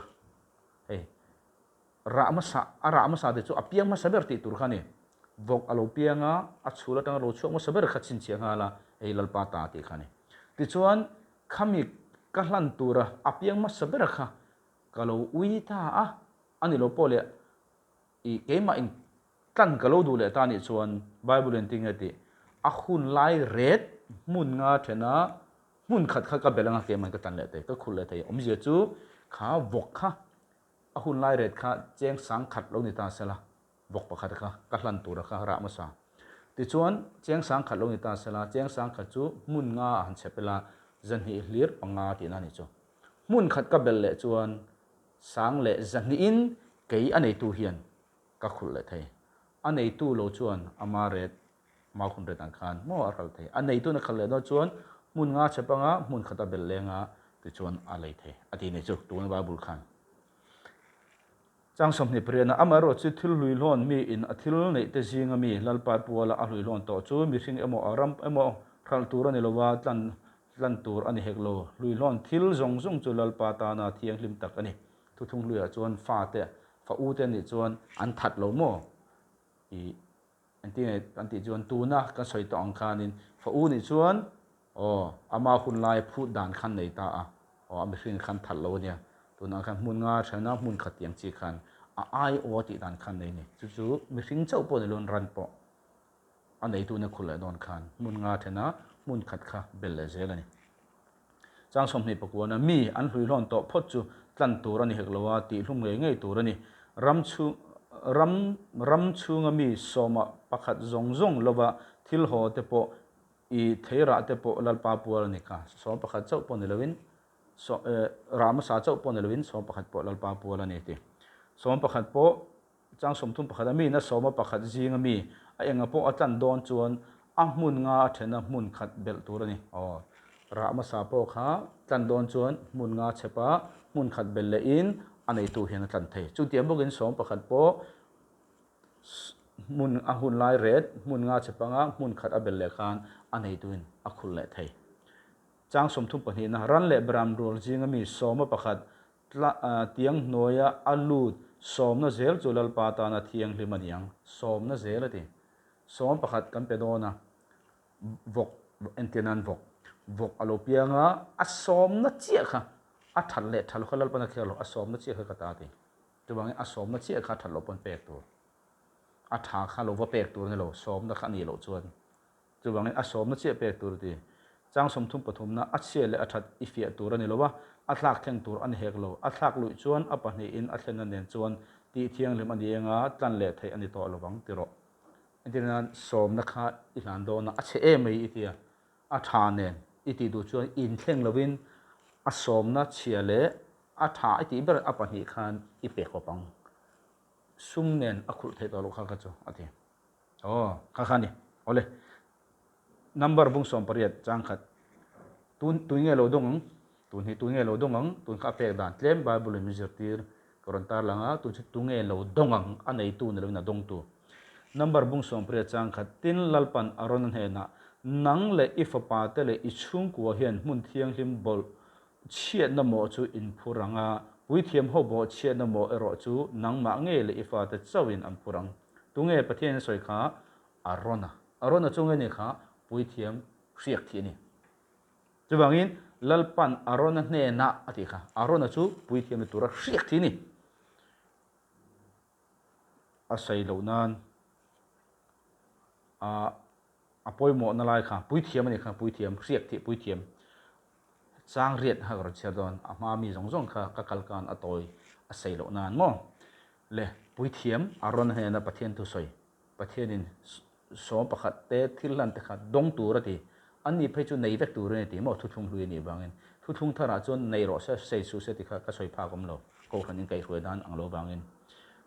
hei, rah hmasa, a rah hmasa te chu a piang hmasa ber tih tur kha a ni. Vawk a lo piang a, a chhul atanga lo chhuak hmasa ber kha chhinchhiah nghal a, hei Lalpa ta tih kha a ni. Tichuan, khami ka hlan tura a piang hmasa ber kha ka lo ui ta a, a ni lo pawh leh I keimah in tlan ka lo duh leh ta nih chuan Bible in tinge tih a hun lai ret hmun nga then a hmun khat kha ka belh anga keimah in ka tlan leh thei ka khulh leh thei awmzia chu kha vawk kha a hun lai ret kha cheng sang khat lo ni ta sela vawk pakhat kha ka hlan tur a kha rah hmasa tichuan cheng sang khat lo ni ta sela cheng sang khat chu hmun nga a han chhep ila zahnih hlir panga tihna a nih chu hmun khat ka belh leh chuan Sang leh zahnihin kei a neitu hian ka khulh leh thei. A neitu lo chuan ama ret, mau hun ret ang khan maw a hralh thei. A neitun a khalh leh dawn chuan hmun nga chep anga hmun khat a belh leng a tichuan a lei thei a ti nei chu tuna Bible khan. Chang 28 a amaherawh chu thil hluihlawn mi in a thil neih te zinga mi Lalpa puala a hluihlawn tawh chu mihring emaw a ram emaw hralh tur a ni lova tlan Tlan tur a ni hek lo. Hluihlawn thil zawng zawng chu Lalpa tana thianghlim tak a ni. Thuthlung hluiah chuan fate, fa ute an nih chuan an that lo maw? I engtin nge kan tih chuan tuna kan sawi tawh ang khanin fa u nih chuan Aw, ama hun lai phut dan khan nei ta a. Aw, a mihring khan that lo a nia. Tunah khan hmun nga thena hmun khat tiang chi khan a aiawh a tih dan khan nei a ni. Chu chu mihring chauh pawh ni loin ran pawh a neituna khulh leh dawn khan hmun nga thena hmun khat kha bel leh zel a ni. Chang 20 pakuana mi an hluihlawn tawh phawt chu tlan tur a ni hek lo a, tihhlum ngei ngei tur a ni. Ram chhung ram ram chhunga mi sawma pakhat zawng zawng lova thil haw te pawh i theirah te pawh Lalpa pual a ni kha. 11 chauh pawh ni loin rah hmasa chauh pawh ni loin 11 pawh Lalpa pual a ni ti. 11 pawh Chang 31 a mi na sawma pakhat zinga mi a enga pawh a tlan dawn chuan a hmun nga a thena hmun khat belh tur a ni. Aw, rah hmasa pawh kha tlan dawn chuan hmun nga chhepa hmun khat belh lehin a neitu hian a tlan thei. Chutiang bawkin 11 pawh hmun a hun lai ret hmun nga chhepa nga hmun khat a belh leh khan a neituin a khulh leh thei. Chang 32 na ran leh beram rual zinga mi sawma pakhat Tiang hnuaia a lut sawmna zel chu Lalpa tana thianghlim a ni ang. Sawmna zel a ti. Sawm pakhat kan pe dawn a, vawk, entir nan vawk, vawk a lo piang a, a sawmna chiah kha a that leh that loh kha Lalpan a kher lo, a sawmna chiah kha ka ta a ti. Chuvangin a sawmna chiah kha a that loh pawn pek tur. A tha kha lo va pek tur a ni lo, sawmna kha a nih loh chuan. Chuvangin a sawmna chiah pek tur a ti. Chang 33 na a chhia leh a that i fiah tur a ni lo a, a thlak thleng tur a ni hek lo. A thlak luih chuan a pahnihin a thlenna nen chuan tih thianghlim a ni eng a, tlan leh theih a ni tawh lo vang ti rawh. Entir nan sawmna kha i hlan dawn a, a chhe em mai i ti a, a tha nen i tih duh chuan inthleng lovin a sawmna chhia leh a tha i tih ber a pahnih khan i pe khawp ang. Sum nen a khulh theih tawh loh kha kha chu a ti. Aw, kha kha ni. Awle. Number bung 18 chang khat. Tun tun nge lo dawng ang? Tun hi tun nge lo dawng ang? Tun kha a pek dan tlem Bible in min zirtir ka rawn tar lang a, tun chu tu nge lo dawng ang? A neitu ni lovin a dawngtu. Number bung 18 chang khat tin Lalpan Arona hnenah nang leh i fapa te leh i chhungkua hian hmun thianghlim bawlh chhiatna mawh chu in phur ang a, puithiam ho bawh chhiatna mawh erawh chu nangmah ngei leh i fate chauhin an phur ang. Tunge Pathian in sawi kha? Arona. Arona chu nge ni kha? Puithiam hriak thih a ni. Chuvangin Lalpan Arona hnenah a tih kha, Arona chu puithiam ni tura hriak thih a ni. A sawi loh nan a a pawimawhna lai kha puithiam a ni kha, puithiam hriak thih puithiam chang riat kha ka rawn chhiar dawn, a hma mi zawng zawng kha ka kal khan a tawi a sawi loh nan maw le puithiam Arona hnena Pathian thu sawi Pathianin 11 te thil hlan te kha dawng tur a ti an ni phei chu nei vek tur a ni tih maw thuthlung hlui a nih vangin thuthlung tharah chuan nei rawh se sei suh se ti kha ka sawi phak awm lo kohhran in kaihhruai dan ang lo vangin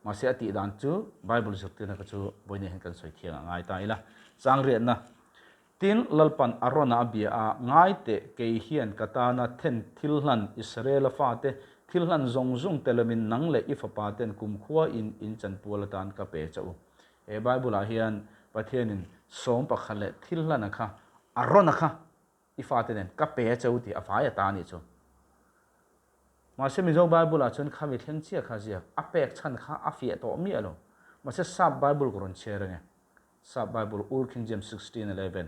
mahse a tih dan chu Bible zirtirna kha chu vawiin hian kan sawi thiang a ngai ta ila chang riatna Tin, Lalpan Arona a bia a, Ngai teh, kei hian ka tana then thil hlan Israela fate thil hlan zawng zawng te lamin nang leh i fapa ten kumkhua in in chanpual atan ka pe che u. He Bible-ah hian Pathianin 11 leh thil hlana kha Arona kha i fate nen ka pe che u tih a vai ata a nih chu. Mahse Mizo Bible-ah chuan khami thleng chiah kha ziak a pek chhan kha a fiah tawh miah lo. Mahse Sap Bible ka rawn chhiar ange. Sap Bible Old King James 16:11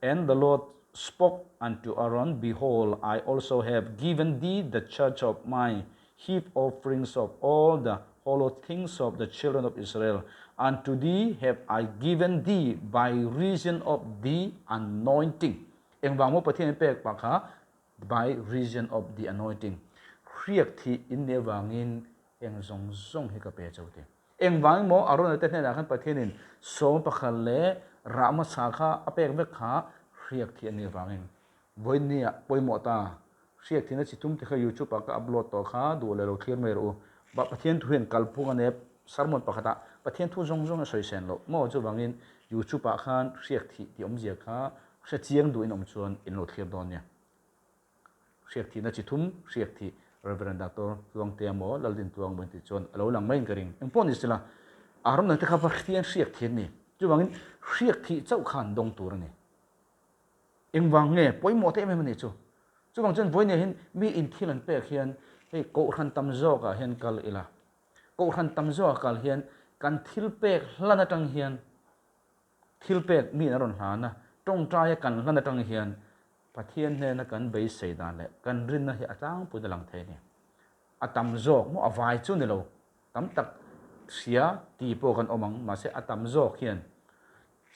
And the Lord spoke unto Aaron, Behold, I also have given thee the charge of my heave offerings of all the hollow things of the children of Israel. Unto thee have I given thee by reason of the anointing. Engvang maw Pathian in pek pa kha by reason of the anointing. Hriak thih in nih avangin eng zawng zawng hi ka pe chauh ti. Engvang emaw Arona te hnenah khan Pathianin 11 leh rah hmasa kha a pek vek kha hriak thih a nih avangin vawinia pawimawh ta hriak thihna chi tum te kha YouTube ah ka upload tawh kha duh leh lo thlir mai rawh u. Pathian thu hian kalphung a nep sermon pakhatah Pathian thu zawng zawng a sawi sen loh maw chuvangin YouTube ah khan hriak thih tih awmzia kha hre chiang duhin awm chuan in lo thlir dawn nia. Hriak thihna chi thum, hriak thih Rev. Doctor Tluangtea maw Laldin Tluang maw intih chuan a lo lang maiin ka ring. Eng pawh ni sela, Aaron te kha va hrian hriak thih an ni. Chuvangin hriak thih chauh khan dawng tur a ni. Engvang nge pawimawh te em em a nih chu. Chuvang chuan vawiin hian mi inthil an pek hian hei kohhran tam zawkah hian kal ila. Kohhran tam zawkah kal hian kan thil pek hlan atang hian thil pek mi in a rawn hlan a. Tawngtaia kan hlan atang hian Pathian hnena kan beisei dan leh kan rinna hi a tlangpuiin a lang thei a ni. A tam zawk maw a vai chu ni lo, tam tak hria ti pawh kan awm ang, mahse a tam zawk hian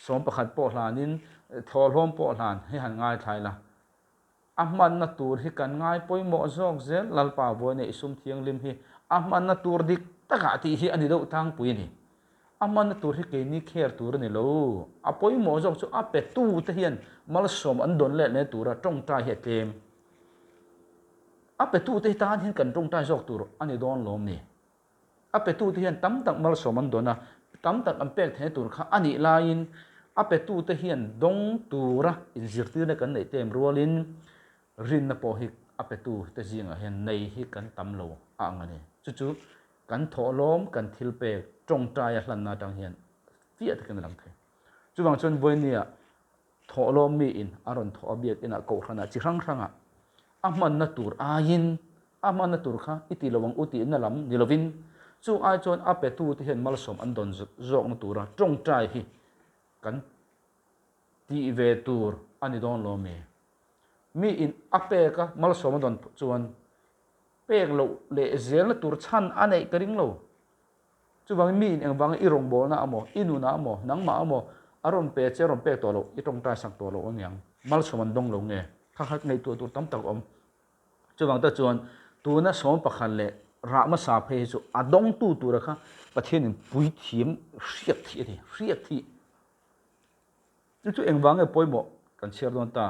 11 pawh hlanin thawhlawm pawh hlan hi han ngaithla ila, a hmanna tur hi kan ngai pawimawh zawk zel, Lalpa vawiin i sum thianghlim hi a hmanna tur dik takah tih hi a ni deuh tlangpui a ni. A hmanna tur hi keini care tur a ni lo. A pawimawh zawk chu a petute hian malsawm an dawn let leh tura tawngtai hi a tlem. A petute hi tan hian kan tawngtai zawk tur a ni dawn lawm ni? A petute hian tam tak malsawm an dawn a, tam tak an pek theihna tur kha a nih laiin a petute hian dawng tura inzirtirna kan neih tem rualin rinna pawh hi a petute zingah hian nei hi kan tam lo a ang a ni. Chu chu Kan thawhlawm, kan thil pek, tawngtaia hlanna atang hian fiah takin a lang thei. Chuvang chuan Vawinia thawhlawm miin a rawn thawh a biakinah kohhranah chi hrang hrangah a hmanna tur aiin a hmanna tur kha i ti lo ang u tihna lam ni lovin chu ai chuan a petute hian malsawm an dawn zawkna tura tawngtai hi kan tih ve tur a ni dawn lo mi. Miin a pek a malsawm a dawn chuan Pek loh leh zelna tur chhan a neih ka ring lo. Chuvangin mi in engvanga i rawngbawlna amaw, i nunah amaw, nangmah amaw a rawn pe che a rawn pek tawh loh, i tawngtai sak tawh loh aniang. Malsawm an dawng lo nge? Kha kha ngaihtuah tur tam tak a awm. Chuvang te chuan tuna 11 leh rah hmasa phei hi chu a dawngtu tura kha Pathianin puithiam hriak thih a ni, hriak thih. Chu chu engvang nge pawimawh kan chhiar dawn ta?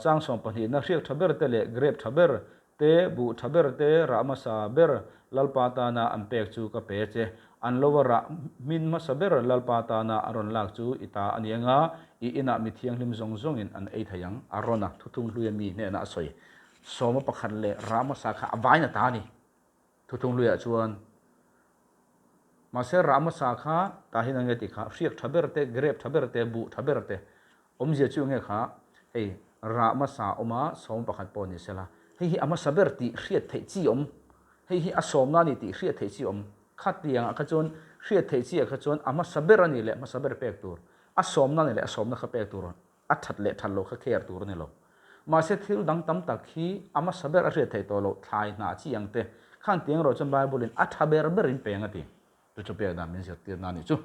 Chang sawmpahnihna hriak tha ber te leh grep tha ber te, buh tha ber te, rah hmasa ber Lalpa tana an pek chu ka pe che. An lova rah hmin hmasa ber Lalpa tana an rawn lak chu i ta a ni anga, i inah mi thianghlim zawng zawngin an ei thei ang, a rawn a, thuthung hluia mi hnenah a sawi. Sawma pakhat leh rah hmasa kha a vain a ta a ni. Thuthung hluiah chuan, Mahse rah hmasa kha tah hian enge tih kha, hriak tha ber te, grape tha ber te, buh tha ber te, awmzia chu enge kha, hei rah hmasa awma 11 pawh ni sela, hei hi a hmasa ber tih hriat theih chi awm, hei hi a sawmna a ni tih hriat theih chi awm, khatiangah kha chuan hriat theih chi ah kha chuan a hmasa ber a nih leh hmasa ber pek tur, a sawmna a nih leh a sawmna kha pek tur. A that leh that loh kha care tur a ni lo. Mahse thil dang tam tak hi a hmasa ber a hriat theih tawh loh, thlai hnah chi ang te khan tiang erawh chuan Bible in a tha ber ber in peng a ti. Chu chu pek dan min zirtir na a nih chu.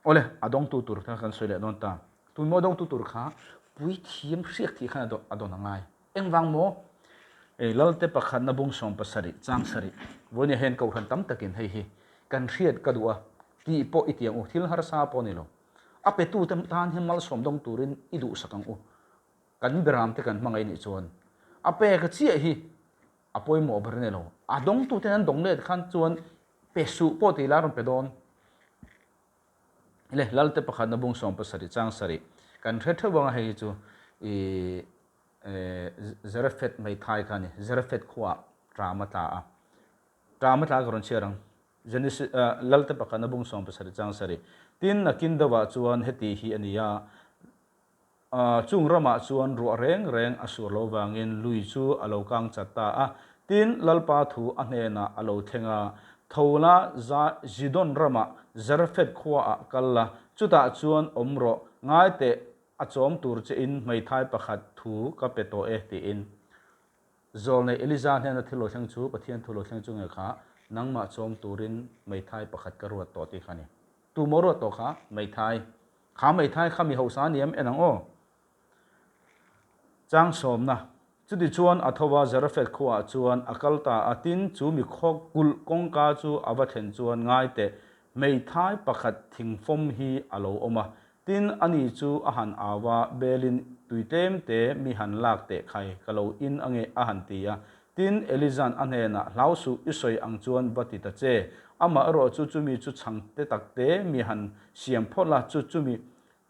Awle, a dawngtu tur kha kan sawi leh dawn ta. Tun maw dawngtu tur kha puithiam hriak thih khan a dawn a ngai. Engvang maw? Ei Lalte pakhatna bung 70 chang sarih vawinia hian kohhran tam takin hei hi kan hriat ka duh a tih pawh i ti ang u, thil harsa pawh a ni lo. A petute tan hian malsawm dawng turin i duhsak ang u. Kan beramte kan hmangaih nih chuan a pek chiah hi a pawimawh ber nei lo. A dawngtuten an dawng let khan chuan pe suh pawh tih lai a rawn pe dawn. Le Lalte pakhatna bung 70 chang sarih kan hre theuh ang a hei hi chu i Zarephath hmeithai kha a ni. Zarephath khuaah ṭam a tla a. Ṭam a tla ka rawn chhiar ang. Genesis, Lalte pakhatna bung 70 chang sarih. Tin, nakin deuhah chuan heti hi a ni a, chung ramah chuan ruah reng reng a sur lo vangin lui chu a lo kang chat ta a. Tin, Lalpa thu a hnenah a lo thleng a, Tho la, Zidon ramah Zarephath khuaah kal la, chutah chuan awm rawh, ngai teh, a chawm tur chein hmeithai pakhat thu ka pe tawh e, tiin. Zawlnei Eliza hnena thil lo thleng chu, Pathian thu lo thleng chu nge kha, nangmah chawm turin meithai pakhat ka ruat tawh tih kha a ni. Tu maw ruat tawh kha? Meithai. Kha meithai kha mi hausa a ni em en ang aw. Chang sawmna. Chutichuan a tho a, Zarephath khuaah chuan a kal ta a, tin chu mi khaw kulh kawngka chu a va thlen chuan ngai teh, meithai pakhat thingfawm hi a lo awm a, Tin, ani chu a han au a, Belin tui tlem te mi han lak teh khai, ka lo in ange, a han ti a. Tin, Eliza'n a hnenah, Hlau suh, i sawi ang chuan va ti ta che. Amah erawh chu chumi chu chhang te tak te mi han siam phawt la, chu chumi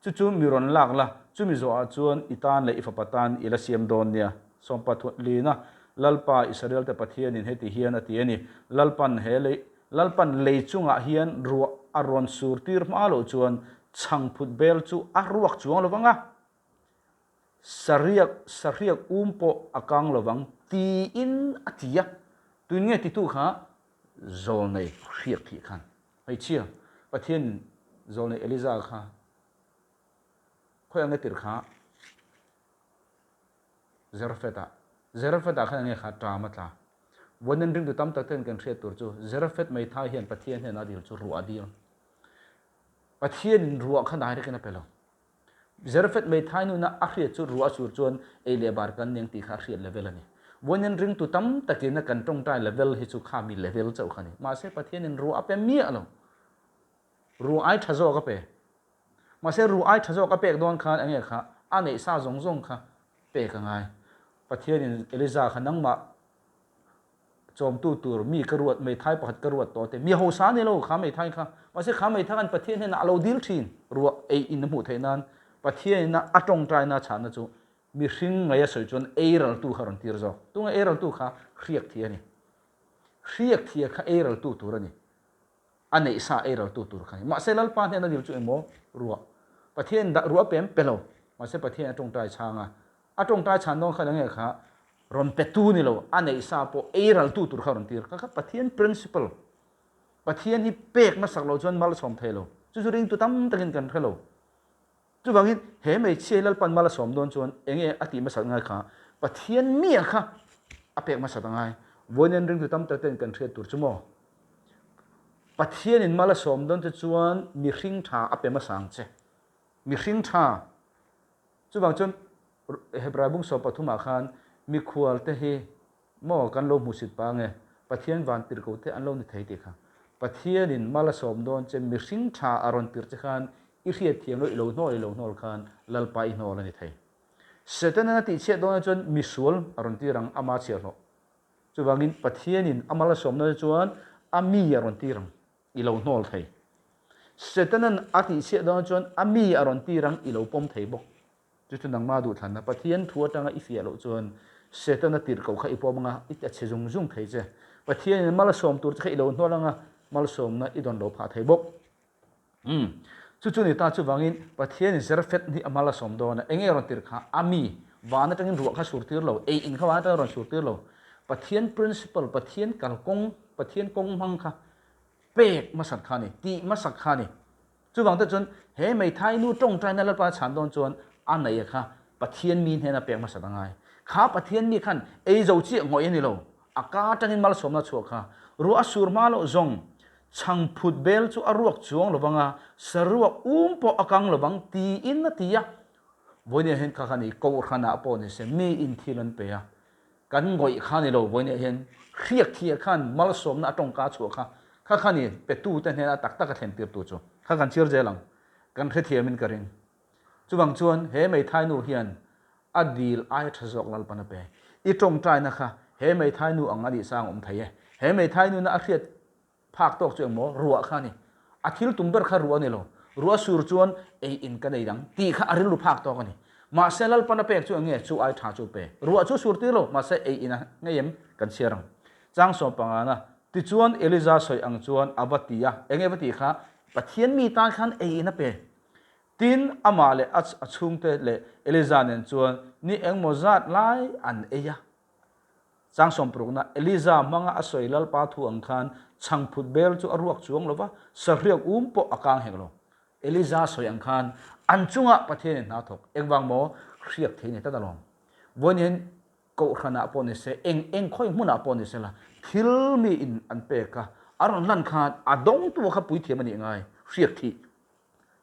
chu chu mi rawn lak la, chumi zawhah chuan i tan leh i fapa tan i la siam dawn nia. Sawmpa Lina, Lalpa, Israelte Pathianin heti hian a ti a ni, Lalpan he lei Lalpan lei chungah hian ruah a rawn sur tir hma loh chuan chhangphut bel chu a ruak chuang lo vang a, sariak sahriak um pawh a kang lo vang tiin a ti a. Tuin nge titu kha zawlnei hriak thih khan hmeichhia Pathianin zawlnei Eliza kha khawi ang nge tirh kha? Zarephath-ah. Zarephath-ah khan enge kha ṭam a tla. Vawiin ringtu tam tak ten kan hriat tur chu Zarephath hmeithai hian Pathian hnenah a dil chu ruah a dil. Pathianin ruah kha direct in a pe lo. Zarephath hmeithai nuna a hriat chu ruah a sur chuan ei leh bar kan neng tih kha a hriat level a ni. Vawiin ringtu tam takin a kan tawngtai level hi chu kha mi level chauh kha a ni. Mahse Pathianin ruah a pe miah lo. Ruah ai tha zawk a pe. Mahse ruah ai tha zawk a pek dawn khan enge kha a neih sa zawng zawng kha pek a ngai. Pathianin Eliza kha nangmah chawmtu tur mi ka ruat, meithai pakhat ka ruat tawh te, mi hausa ni lo kha meithai kha. Mahse kha meithai khan Pathian hnenah a lo dil thin ruah ei in a hmuh theih nan Pathianin a tawngtaina chhahna chu mihring ngaih a sawi chuan eiraltu kha a rawn tir zawk. Tunge eiraltu kha? Hriak thih a ni. Hriak thih kha eiraltu tur a ni. A neih sa ei raltu tur kha ni. Mahse Lalpa hnena dil chu emaw ruah Pathian dah ruah pem pe lo. Mahse Pathian a tawngtai chhang a. A tawngtai chhan dawn khan enge kha rawn pe tu ni lo, a neih sa pawh ei raltu tur kha rawn tir. Kha kha Pathian principle. Pathian hi pek hmasak lo chuan malsawm thei lo. Chu chu ringtu tam takin kan hre lo. Chuvangin he hmeichhia hi Lalpan mal a sawm dawn chuan enge a tih hmasak ngai kha Pathian mia kha a pek hmasak a ngai. Vawiin ringtu tam tak ten kan hriat tur chu maw? Pathianin mal a sawm dawn che chuan mihring tha a pe hmasa ang che. Mihring tha. Chuvang chuan Hebrai bung 13 ah khan mikhual te hi Maw kan lo hmuhsit pah ange, Pathian van tirh ko te an lo ni thei tih kha. Pathianin mal a sawm dawn che, mihring tha a rawn tirh che khan i hriat thiam lo, i lo hnawl i lo hnawl khan Lalpa i hnawl a ni thei. Setanan a tihchhiat dawnah chuan misual a rawn tir ang, ama chhiahhlawh. Chuvangin Pathianin a mal a sawm dawn chuan a mi a rawn tir ang, i lo hnawl thei. Setanan a tihchhiat dawnah chuan a mi a rawn tir ang, i lo pawm thei bawk. Chu chu nangma duhthlanna Pathian thu atanga i fiah loh chuan Setana tirhkoh kha i pawm anga i ta chhe zung zung thei che. Pathianin malsawm tur che kha i lo hnual anga malsawmna i dawn lo phah thei bawk. Umm. Chu chu ni ta chuvangin Pathianin Zarephath hi a mal a sawm dawn a, enge rawn tirh kha? A mi, van atangin ruah kha sur tir lo, ei in kha van atangin rawn sur tir lo. Pathian principle, Pathian kalkawng, Pathian kawng hmang kha pek hmasak kha a ni, tih hmasak kha a ni. Chuvang te chuan he Meithai nu tawngtaina Lalpa chhan dawn chuan a neia kha Pathian mi hnena pek hmasat a ngai. Kha Pathian mi khan ei zo chiah ngawih a ni lo. A ka atangin malsawmna chhuah kha ruah a sur hma loh zawng chhang phut bel chu a ruak chuang lovang a, saruak um pawh a kang lovang tiin a ti a. Vawinia hian kha khan i Kohhranah pawh ni se mi in thil an pe a, Kan ngawih kha ni lo vawinia hian hriak thia khan malsawmna a tawngka chhuah kha kha kha ni petute hnena tak tak a thlen tirtu chu kha kan chhiar zel ang kan hrethiamin ka ring. Chuvang chuan he Meithai nu hian a dil aia tha zawk Lalpan a pe. I tawngtaina kha he Meithai nu ang a nih sang awm thei e. He Meithai nuna a hriat Phak tawk chu engmaw ruah kha a ni. A thil tum ber kha ruah a ni lo. Ruah sur chuan ei in ka nei dang tih kha a rilru phak tawk a ni. Mahse Lalpan a pek chu eng nge chu ai tha chu pe. Ruah chu sur tir lo, mahse ei in a ngei em kan chhiar ang. Chang sawm pangana tichuan Eliza sawi ang chuan a va ti a, eng nge va tih kha Pathian mi tan khan ei in a pe. Tin, amah leh a chhungte leh Eliza nen chuan ni engmaw zat lai an ei a. Chang sawmparukna, Eliza hmanga a sawi Lalpa thu ang khan chhangphut bel chu a ruak chuang lo va, sahriak um pawh a kang hek lo. Eliza sawi ang khan an chungah Pathianin hna thawk. Engvang maw? Hriak thei ni tlat alawm. Vawiin hian Kohhranah pawh ni se, eng eng khawi hmunah pawh ni se la, thil mi in an pek a, a rawn hlan khan a dawngtu kha puithiam a nih ngai, hriak thih.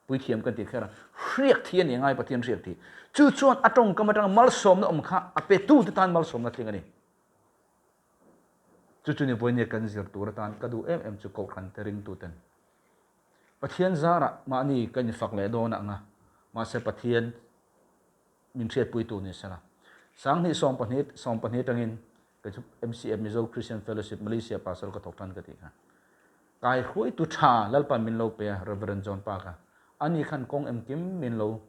Puithiam kan tih kher a, hriak thi a nih ngai Pathian hriak thi. Chu chuan a tawngkam atanga malsawmna awm kha a petute tan malsawmna tling a ni. Chu chu ni vawinia kan zir tur atan ka duh em em chu Kohhran te ringtuten Pathian zarah mahni kan infak leh dawn ang a, mahse Pathian min hriatpuitu ni sela. 2012 14 atangin kei chu MCF Mizo Christian Fellowship Malaysia Pastor ka thawk tan ka tih kha. Kai hruaitu tha Lalpan min lo pe a Reverend John Pa kha. Ani khan kawng engkim min lo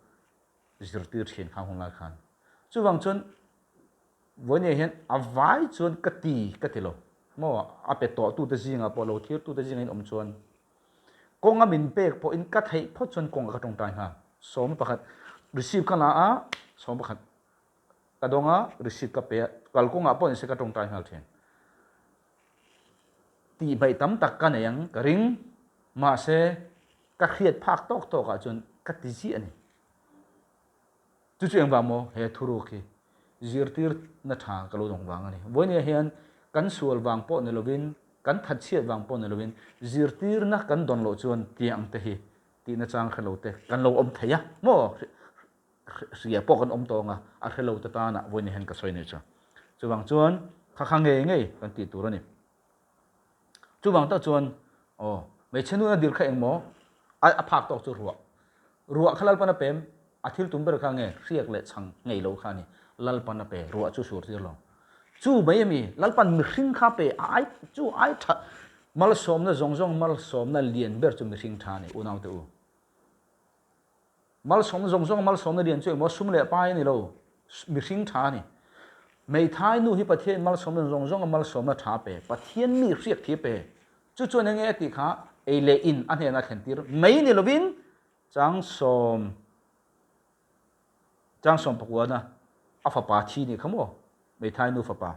zirtir thin kha hun lai khan. Chuvang chuan vawinia hian a vai chuan ka ti ka ti lo. Maw a pe tawh tute zingah pawh lo thir tute zingah in awm chuan Kawnga min pek pawhin ka theih phawt chuan kawnga ka tawngtai nghal. 11 receipt ka la a, 11 ka dawng a, receipt ka pe a, kalkawngah pawh nise ka tawngtai nghal thin. Tihhmaih tam tak ka nei ang ka ring, mahse ka hriat phak tawk tawkah chuan ka ti ziah a ni. Chu chu engvang maw he thuruk hi? Zirtirna tha ka lo dawng vang a ni. Vawinia hian kan sual vang pawh ni lovin, kan thatchhiat vang pawh ni lovin zirtirna kan dawn loh chuan tiang te hi tihna chang hre lo te kan lo awm thei a maw? Hria pawh kan awm tawng a, a hre lo te tana vawinia hian ka sawi nei chu. Chuvang chuan kha kha ngei ngei kan tih tur a ni. Chuvang tak chuan aw hmeichhe nuna dil kha engmaw a phak tawk chu ruah. Ruah kha Lalpan a pem, a thil tum ber kha nge hriak leh chhang ngei lo kha a ni. Lalpan a pe, ruah chu sur tir lo. Chu mai a mi, Lalpan mihring kha pe a ai chu ai tha malsawmna zawng zawng malsawmna lian ber chu mihring tha a ni unaute u. Malsawmna zawng zawng malsawmna lian chu engmaw sum leh pai a ni lo, mihring tha a ni. Hmeithai nu hi Pathian malsawmna zawng zawnga malsawmna tha pe, Pathian mi hriak thi pe. Chu chuan enge a tih kha ei leh in a hnenah thlen tir mai ni lovin changsawm changsawm pakuana a fapa thi nih kha maw Hmeithai nu fapa.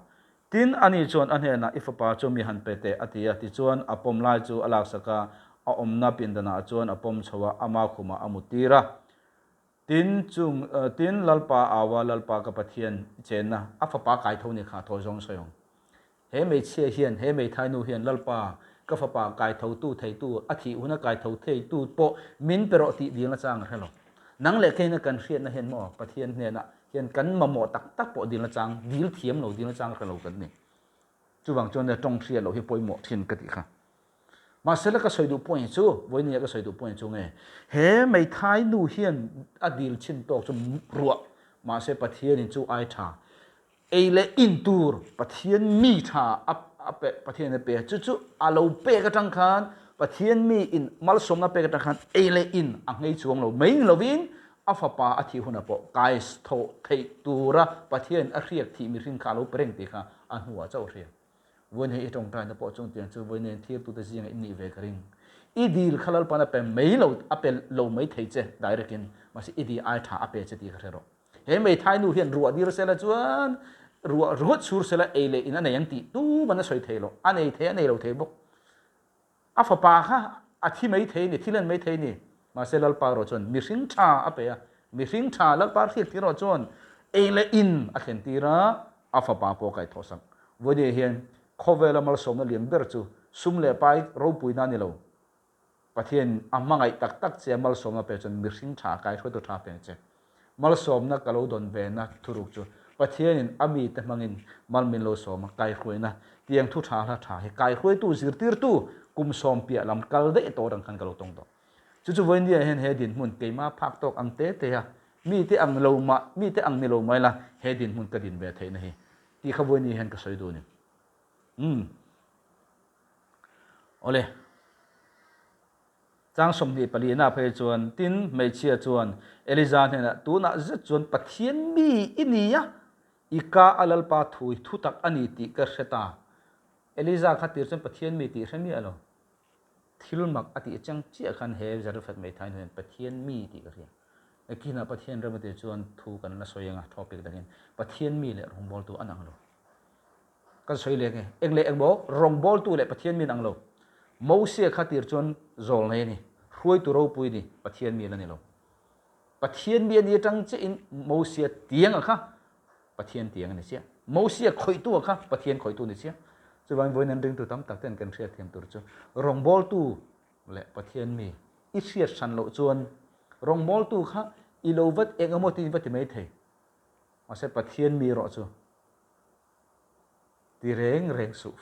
Tin, ani chuan a hnenah, I fapa chu mi han pe teh, a ti a. Tichuan, a pawm lai chu a laksak a, a awmna pindanah chuan a pawm chho a, ama khumah a muttir a. Tin, chung, tin, Lalpa aua, Lalpa ka Pathian, i chenna, a fapa kai tho ni kha, thaw zawng sawi ang. He hmeichhia hian, he hmeithai nu hian, Lalpa, ka fapa kai thotu theitu, a thih huna kai tho theitu pawh min pe rawh tih dilna chang a hre lo. Nang leh keina kan hriatna hian maw Pathian hnenah hian kan mamawh tak tak pawh dilna chang, dil thiam lo dilna chang hre lo kan ni. Chuvang chuan tawng hriat loh hi pawimawh thin ka tih kha. Mahse la ka sawi duh point chu, vawinia ka sawi duh point chu nge, he Meithai nu hian a dil chin tawk chu ruah, mahse Pathianin chu ai tha, ei leh in tur Pathian mi tha a pe, Pathianin a pe a, chu chu a lo pek atang khan Pathian mi in malsawmna pek atang khan ei leh in a nghei chuang lo mai ni lovin a fapa a thih hunah pawh kai thawh theih tura Pathianin a hriak thih mihring kha a lo pe reng tih kha a hnuah chauh a hria. Vawiin hei i tawngtaina pawh chung tiang chu vawiin nen thirtute zingah in nih ve ka ring. I dil kha Lalpan a pe mai lo, a pe lo mai thei che direct in, mahse i dil ai tha a pe che tih ka hre rawh. He Meithai nu hian ruah dir sela chuan ruah ringawt chhur sela ei leh in a nei ang tih tuman a sawi thei lo. A nei thei a nei lo thei bawk. A fapa kha a thi mai thei ni, thi len mai thei ni. Mahse Lalpa erawh chuan mihring tha a pe a, mihring tha Lalpa hriat tir erawh chuan ei leh in a thlen tir a, a fapa pawh a kaihthawhsak. Vawinia hian khawvela malsawmna lian ber chu sum leh pai ropuina a ni lo. Pathian a hmangaih tak tak che a malsawmna pek chuan mihring tha kaihruaitu tha peng che. Malsawmna ka lo dawn ve na thuruk chu Pathianin a mite hmangin mal min lo sawm a, kaihruaina tiang thu tha hla tha hi kaihruaitu zirtirtu kum sawm piah lam kal daih tawh rang khan ka lo tawng tawh. Chu chu vawinia hian he dinhmun keima phak tawk ang te te a mite ang lo mah mite ang ni lo mai la he dinhmun ka din ve theihna hi tih kha vawinia hian ka sawi duh a ni. Umm. Awle. Chang 24 na phei chuan, Tin, hmeichhia chuan Eliza hnenah, Tunah zet chuan Pathian mi i ni a, i ka a Lalpa thu hi thutak a ni tih ka hre ta. Eliza kha tir chuan Pathian mi tih hre miah lo. Thil mak a tih chang chiah khan he Zarephath hmeithai hnuaiah Pathian mi tih ka hria. Nakinah Pathian ram a tih chuan thu kan la sawi ang a, topic dangin Pathian mi leh rawngbawltu an ang lo. Kan sawi leh nge? Eng leh engmaw? Rawngbawltu leh Pathian mi an ang lo. Mosia kha tir chuan zawl nei a ni. Hruaitu ropui a ni, Pathian mi la ni lo. Pathian mi a ni atang chiahin Mosia tianga kha Pathian tiang a ni chiah. Mosia khawihtu kha Pathian khawihtu a ni chiah. Chuvangin vawiin an ringtu tam tak ten kan hriatthiam tur chu rawngbawltu leh Pathian mi i hriat hran loh chuan rawngbawltu kha i lo vat eng emaw tiin va ti mai thei. Mahse Pathian mi erawh chu Ti reng reng suh.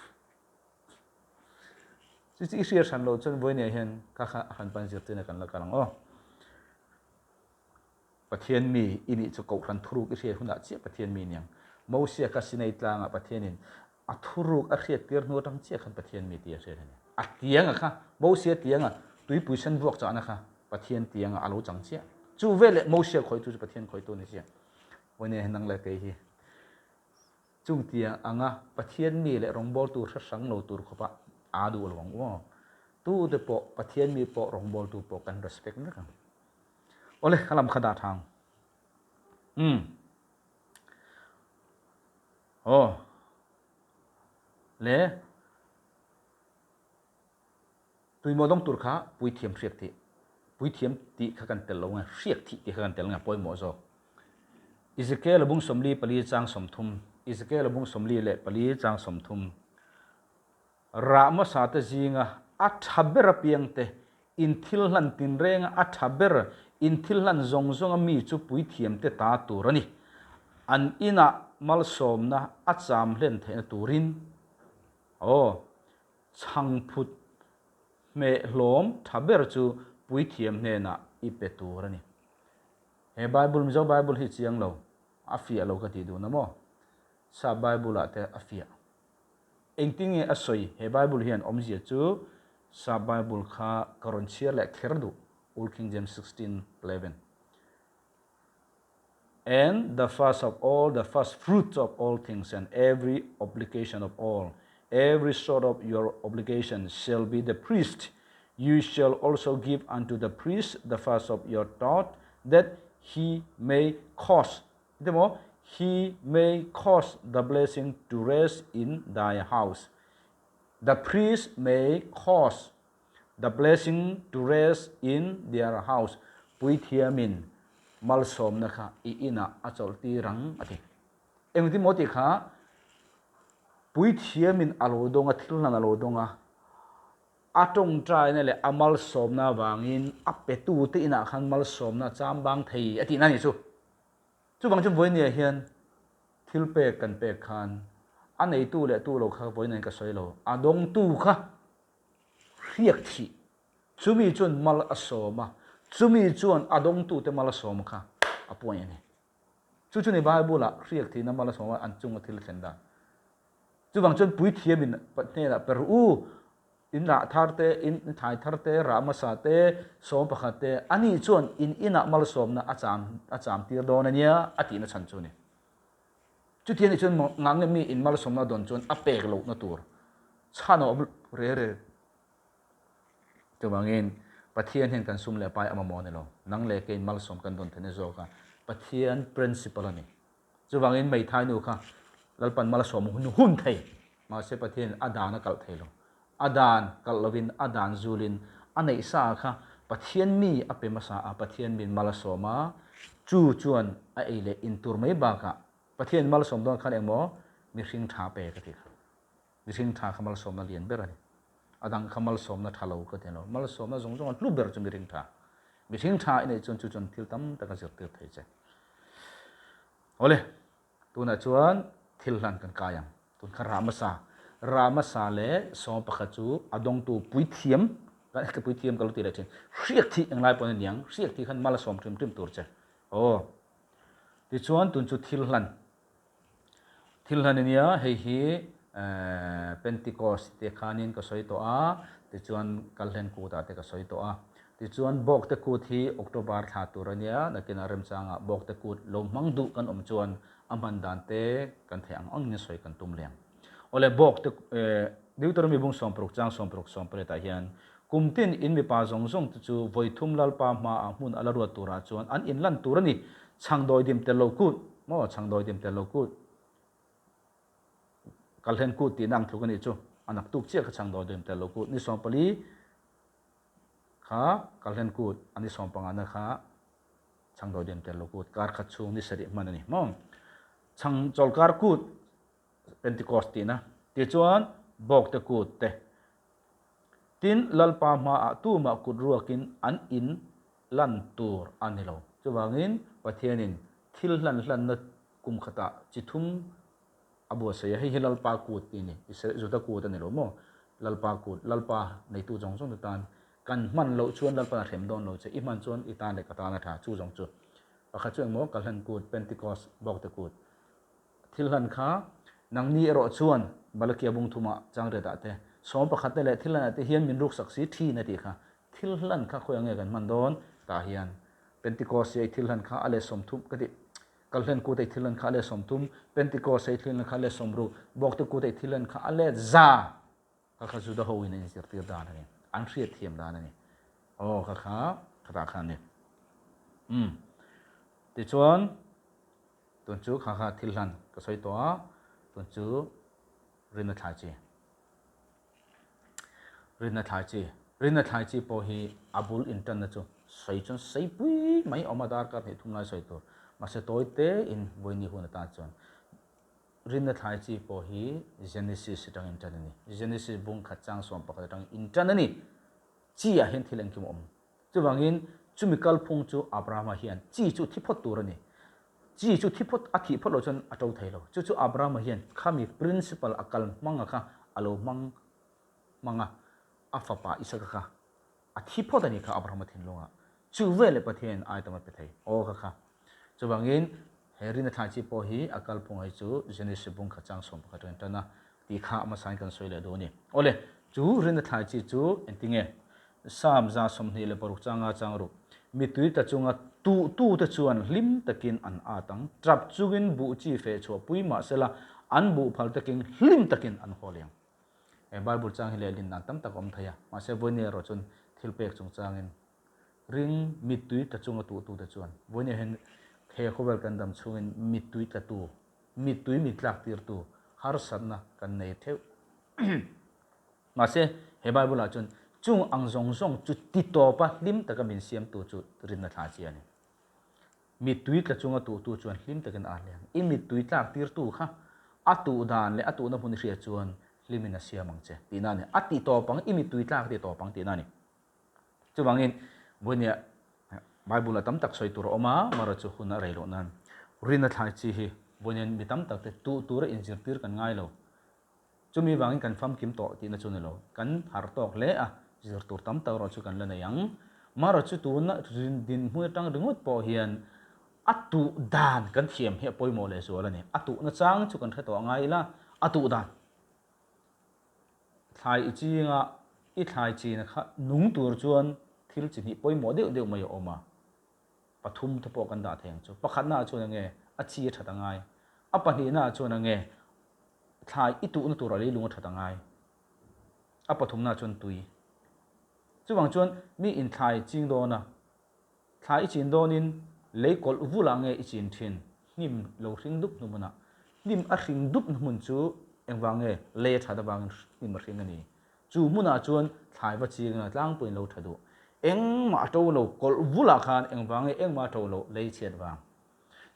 Chu chu i hriat hran loh chuan vawinia hian ka kha a hran pan zirtirna kan la kal ang aw. Pathian mi i nih chu kohhran thuruk i hriat hunah chiah Pathian mi niang. Mosia kha Sinai tlangah Pathianin a thuruk a hriat tir hnu atang chiah khan Pathian mi tih a hriat a ni. A tianga kha Mosia tianga tuipui sen vuak chahna kha Pathian tianga a lo chang chiah. Chu veleh Mosia khawitu chu Pathian khawitu a ni chiah. Vawinia hian nang leh kei hi Chung tiang anga Pathian mi leh rawngbawltu hre hrang lo tur khawpa aa duh lo ang u aw. Tute pawh Pathian mi pawh rawngbawltu pawh kan respect vek ang. Awle, ka lam kha dah tha ang. Umm. Aw. Le. Tuimaw dawng tur kha puithiam hriak thih, puithiam tih kha kan tel lo nge, hriak thih tih kha kan tel nge a pawimawh zawk. Ezekiel bung 44 chang 30, Ezekiel bung 44 chang 30. Rah hmasa te zinga a tha ber apiang te, in thil hlan tinrenga a tha ber, in thil hlan zawng zawnga mi chu puithiam te ta tur a ni. An inah malsawmna a cham hlen theihna turin, aw, chhangphut hmeh hlawm tha ber chu puithiam hnenah i pe tur a ni. He Bible, Mizo Bible hi chiang lo, a fiah lo ka tih duhna maw? Sap Bible ah te a fiah. Engtin nge a sawi? He Bible hian awmzia chu Sap Bible kha ka rawn chhiar leh kher duh, Old King James 16:11. And the first of all the first fruits of all things and every obligation of all, every sort of your obligation shall be the priest. You shall also give unto the priest the first of your thought that he may cause Iti maw? He may cause the blessing to rest in thy house. The priest may cause the blessing to rest in their house. Puithiamin malsawmna kha i inah a chawlh tir ang a ti. Engti maw tih kha puithiamin a lo dawng a, thil hlan a lo dawng a, A tawngtaina leh a malsawmna avangin a petute inah khan malsawmna a cham bang thei a tihna a nih chu. Chuvang chu vawinia hian thil pek kan pek khan a neitu leh tu lo kha vawiin ka sawi lo, a dawngtu kha hriak thih, chumi chuan mal a sawm a, chumi chuan a dawngtute mal a sawm kha a pawi a ni. Chu chu ni Bible-ah hriak thihna mal a sawm a, an chunga thil a thlen dan. Chuvang chuan puithiamin hnenah per u, in rah thar te, in thlai thar te, rah hmasa te, sawm pakhat te, ani chuan in inah malsawmna a cham a cham tir dawn a nia a tihna chhan chu a ni. Chuti anih chuan ngang mi in malsawmna dawn chuan a pek lohna tur chhan a awm re re. Chuvangin Pathian hian kan sum leh pai a mamawh a ni lo. Nang leh keiin malsawm kan dawn theihna zawk a Pathian principle a ni. Chuvangin Meithai nu kha Lalpan malsawm hun hun thei, mahse Pathianin a dan a kalh thei lo. A dan kalh lovin a dan zulin a neih sa kha Pathian mi a pe hmasa a, Pathian min mal a sawm a, chu chuan a ei leh in tur mai bakah Pathianin malsawm dawn khan engmaw mihring tha pe ka ti kha. Mihring tha kha malsawmna lian ber a ni. A dang kha malsawmna tha lo ka ti lo. Malsawmna zawng zawng a hlu ber chu mihring tha. Mihring tha i neih chuan chu chuan thil tam tak a zirtir thei che. Awle, tunah chuan thil hlan kan kai ang. Tun kha Ramasa, Ramasa leh sawm pakhat chu a dawngtu puithiam, ka puithiam ka lo ti leh thin, hriak thih englai pawh a ni ang, hriak thih khan mal a sawm hrim hrim tur che. Aw, tichuan tun chu thil hlan. Thil hlan a nia, hei hi Pentecost te khanin ka sawi tawh a, tichuan Kalhlen kutah te ka sawi tawh a. Tichuan Bawkte kut hi October thla tur a nia, nakinah remchangah Bawkte kut lo hmang duh kan awm chuan a hman dan te kan theih ang angin sawi kan tum lem. Awle Bawkte Deuteronomy bung 60 chang 60 18 ah hian Kum tin in mipa zawng zawng te chu vawi thum Lalpa hmaah hmun a la ruat turah chuan an inlan tur a ni. Chhangdawi dim tel lo kut maw? Chhangdawi dim tel lo kut. Kalhlen kut tihna ang tluk a nih chu. A naktuk chiah kha chhangdawi dim tel lo kut. Ni 14 kha kalhlen kut, a ni 15 na kha chhangdawi dim tel lo kut. Kar khat chhung ni sarih hman a ni maw? Chhang chawlkar kut Pentecost tihna. Tichuan Bawkte kut te. Tin, Lalpa hmaah tumah kut ruakin an in lan tur a ni lo. Chuvangin, Pathianin thil hlan hlanna kum khatah chi thum a buatsaih a, hei hi Lalpa kut tih a ni. Israel Juda kut a ni lo maw? Lalpa kut, Lalpa neitu zawng zawng te tan kan hman loh chuan Lalpan a hrem dawn lo che, i hman chuan i tan leh ka tan a tha. Chu zawng chu pakhat chu engmaw? Kalhlen kut, Pentecost, Bawkte kut. Thil hlan kha nangni erawh chuan Malakia bung thumah changriat ah te, 11 te leh thil hlan ah te hian min ruksak si thin a tih kha. Thil hlan kha khawi ang nge kan hman dawn? Tah hian Pentecost i thil hlan kha a let 30 ka ti. Kalhlen kut a i thil hlan kha a let 30, Pentecost a i thil hlan kha a let 60, Bawkte kut a i thil hlan kha a let 100. Kha kha Juda ho in an inzirtir dan a ni. An hriatthiam dan a ni. Aw kha kha khatah khan a ni. Umm. Tichuan. Tun chu kha kha thil hlan ka sawi tawh a, tun chu rinna thlai chi. Rinna thlai chi. Rinna thlai chi pawh hi a bul intanna chu sawi chuan sawi pui mai awm a, darkar hnih thum lai sawi tur. Mahse tawi tein vawiini hun atan chuan rinna thlai chi pawh hi Genesis atangin tan a ni. Genesis bung khat chang 11 atangin intan a ni. Chi ah hian thil engkim a awm. Chuvangin chumi kalphung chu Abrahama hian chi chu thi phawt tur a ni. Chi chu thi phawt, a thih phawt loh chuan a to thei lo. Chu chu Abrahama hian khami principle a kal hmanga kha a lo hmang hmang a, a fapa Isaka kha a thi phawt a ni kha Abrahama thinlungah. Chu veleh Pathianin ai tam a pe thei. Aw kha kha. Chuvangin he rinna thlai chi pawh hi a kalphung hi chu Genesis bung kha chang 11 atangin tan a tih kha hmasain kan sawi leh duh a ni. Awle, chu rinna thlai chi chu engtinge? Psalm 26 changa chang ruk, Mitui tla chunga tuh tute chuan hlim takin an at ang, tap chungin buh chi feh chhuah pui mah sela an buh phal takin hlim takin an haw leh ang. He Bible chang hi lehlin dan tam tak a awm thei a, mahse vawiin erawh chuan thil pek chungchangin ring mittui tla chunga tuhtute chuan vawiin hian he khawvel kan dam chhungin mittui tlatu, mittui mit tlak tirtu harsatna kan nei theuh. Mahse he Bible ah chuan chung ang zawng zawng chu ti tawpa hlim taka min siamtu chu rinna thla chi a ni. Mittui tla chunga tuhtu chuan hlim takin a leng. I mittui tlak tirtu kha a tuh dan leh a tuhna hmun i hriat chuan hlimin a siam ang che tihna a ni. A ti tawp ang, i mittui tlak a ti tawp ang tihna a ni. Chuvangin, vawinia Bible-a tam tak sawi tur a awm a, mara chu hun a rei loh nan rin a thlai chi hi vawinia mi tam tak te tuh tura inzirtir kan ngai lo. Chumi vangin kan famkim tawh tihna chu ni lo. Kan harh tawk hle a, zir tur tam tak erawh chu kan la nei ang. Marawh chu tuna dinhmun atang ringawt pawh hian a tuh dan kan thiam hi a pawimawh lehzual a ni. A tuhna chang chu kan hre tawh ngai ila, a tuh dan thlai i chinga i thlai china kha nung tur chuan thil chi hnih pawimawh deuh deuh mai a awm a. Pathum te pawh kan dah thei ang chu. Pakhatnaah chuan enge a chi a that angai. A pahnihnaah chuan enge thlai i tuhna tur a leilung a that angai. A pathumnaah chuan tui. Chuvang chuan mi in thlai ching dawn a, thlai i chin dawnin lei kawlh vulah nge i chin thin, hnim lo hring dup hnu hmunah. Hnim a hring dup hnu hmun chu engvang nge lei a that avangin hnim a hring a ni. Chu hmunah chuan thlai va chingin a tlangpuiin lo tha duh. Engmah a to lo, kawlh vulah khan engvang nge engmah a to lo, lei chhiat vang.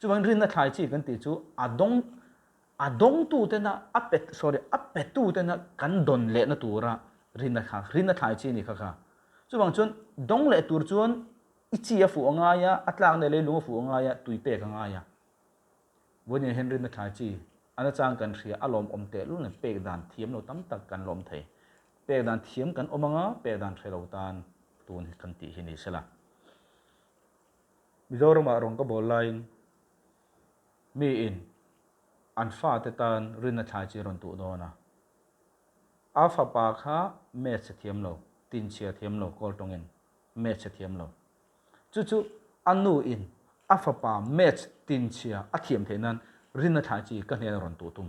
Chuvangin rinna thlai chi kan tih chu a dawng a dawngtu tena a pe sorry a petu tena kan dawn lehna tura rinna kha rinna thlai chi a ni kha kha. Chuvang chuan dawng leh tur chuan i chi a fuh a ngai a, a tlakna leilung a fuh a ngai a, tui pek a ngai a. Vawiin hian rinna thlai chi a nachang kan hria a lawmawm tehlul nen pek dan thiam lo tam tak kan lawm thei. Pek dan thiam kan awm anga pek dan hre lo tan tun hi kan tih hi ni sela. Mizoramah rawn ka bawl laiin miin an fate tan rinna thlai chi rawn tuh dawn a. A fapa kha maths a thiam lo, tinchhia thiam lo kawl tawngin maths a thiam lo. Chu chu a nu in a fapa maths tinchhia a thiam theih nan rinna thlai chi ka hnen a rawn tuh tum.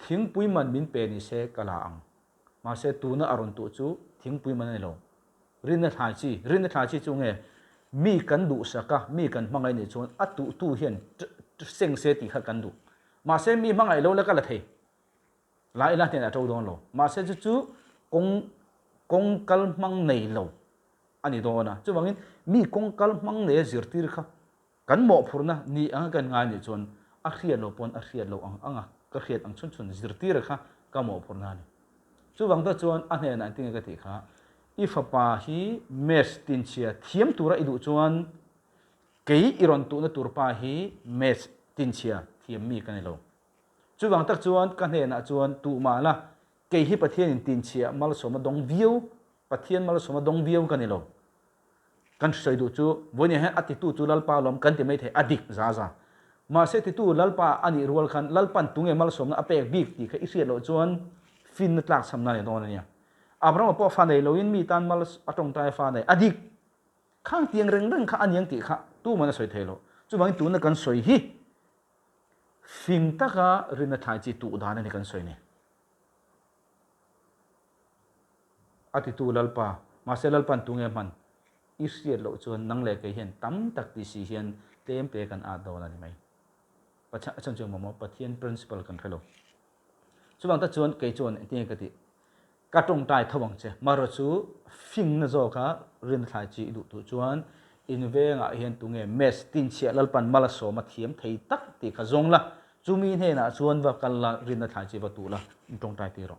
Thingpui man min pe ni se ka la ang. Mahse tuna a rawn tuh chu thingpui man a ni lo. Rinna thlai chi, rinna thlai chi chu nge mi kan duhsak a, mi kan hmangaih nih chuan a tuhtu hian seng se tih kha kan duh. Mahse mi hmangaih lo la ka la thei. La ila hnenah a to dawn lo. Mahse chu chu kawng kawng kal hmang nei lo a ni dawn a. Chuvangin mi kawng kal hmang nei a zirtir kha kan mawhphurhna ni anga kan ngai nih chuan a hriat loh pawn a hriat loh ang anga ka hriat ang chhun chhun zirtir kha ka mawhphurhna a ni. Chuvang te chuan a hnenah engtin nge ka tih kha i fapa hi maths tinchhia thiam tura i duh chuan kei i rawn tuhna tur pa hi maths tinchhia thiam mi ka ni lo. Chuvang tak chuan ka hnenah chuan tuh mah la, kei hi Pathianin tinchhia malsawmna dawng viau, Pathian malsawmna dawng viau ka ni lo. Kan hrisawi duh chu vawiin hian a titu chu Lalpa lawm kan ti mai thei, a dik za za. Mahse titu Lalpa a nih rual khan Lalpan tunge malsawmna a pek bik tih kha i hriat loh chuan finna tlakchhamna a ni dawn a nia. Abrahama pawh fa nei loin mi tan mal a tawngtai a fa nei, a dik. Khang tiang reng reng kha a niang tih kha tuman a sawi thei lo. Chuvangin tuna kan sawi hi Fing taka rinna thlai chi tuh dan a ni kan sawi ni. A titu Lalpa, mahse Lalpa'n tunge hman? I hriat loh chuan nang leh kei hian tam tak ti si hian tlem te kan at dawn a ni mai. Pathian a chhan chu engmaw maw? Pathian principle kan hre lo. Chuvang tak chuan kei chuan engtin nge ka tih? Ka tawngtai tho ang che. Marawh chu fingna zawka rinna thlai chi i duh tuh chuan In vengah hian tunge mess tinchhiah Lalpan mal a sawm a thiam thei tak tih kha zawng la, chumi hnenah chuan va kal la, rinna thlai chi va tuh la, in tawngtai tir rawh.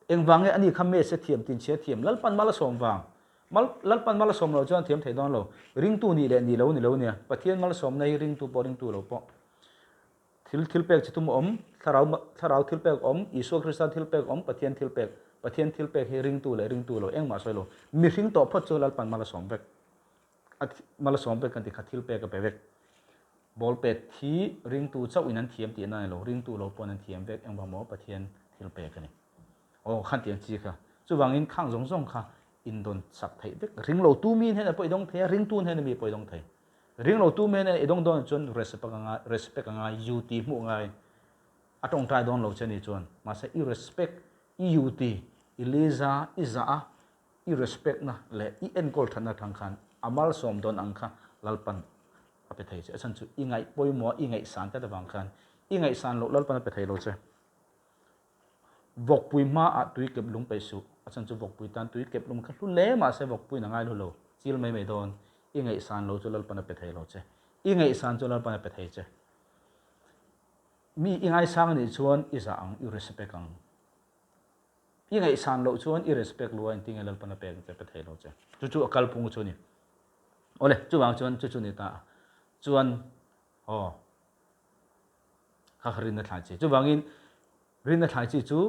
Engvang nge ani kha mess a thiam tinchhiah thiam Lalpan mal a sawm vang? Mal Lalpan mal a sawm lo chuan a thiam thei dawn lo. Ringtu nih leh nih lo ni lo nia. Pathian malsawmna hi ringtu pawh ringtu lo pawh. Thil thilpek chi tum awm, thlarau thlarau thilpek awm, Isua Krista thilpek awm, Pathian thilpek, Pathian thilpek hi ringtu leh ringtu lo engmah sawi lo. Mihring tawh phawt chu Lalpan mal a sawm vek. A mal a sawm vek kan ti kha thilpek a pe vek. Ball pet hi ringtu chauh in an thiam tihna a ni lo, ringtu lo pawn an thiam vek engvang maw Pathian thilpek a ni. Aw khan tiang chi kha. Chuvangin khang zawng zawng kha indawn sak theih vek. Ringlo tu mi hnenah pawh i dawng thei a, ringtu hnena mi pawh i dawng thei. Ring lo tu mene i dawng dawn chuan respect a ngai, respect a ngai, U ti hmuh ngai. A tawngtai dawn lo che ni chuan. Mahse i respect, i U ti, i Liza, i zah a, i respect na leh i enkawl thatna atang khan a malsawm dawn ang kha Lalpan a pe thei che. A chhan chu i ngaih pawimawh a, i ngaihsan tlat avang khan i ngaihsan loh Lalpan a pe thei lo che. Vawkpui hmaah tui kep lung peih suh. A chhan chu vawkpui tan tui kep lung kha hlu hle mahse vawkpuiin a ngai hlu lo. Chil mai mai dawn. I ngaihsan lo chu Lalpan a pe thei lo che. I ngaihsan chu Lalpan a pe thei che. Mi i ngaisang anih chuan i zah ang, i respect ang. I ngaihsan loh chuan i respect lo a engtinge Lalpan a pek che, pe thei lo che. Chu chu a kalphung chu a ni. Awle, chuvang chuan chu chu ni ta a. Chuan, aw. Kha kha rinna thlai chi. Chuvangin rinna thlai chi chu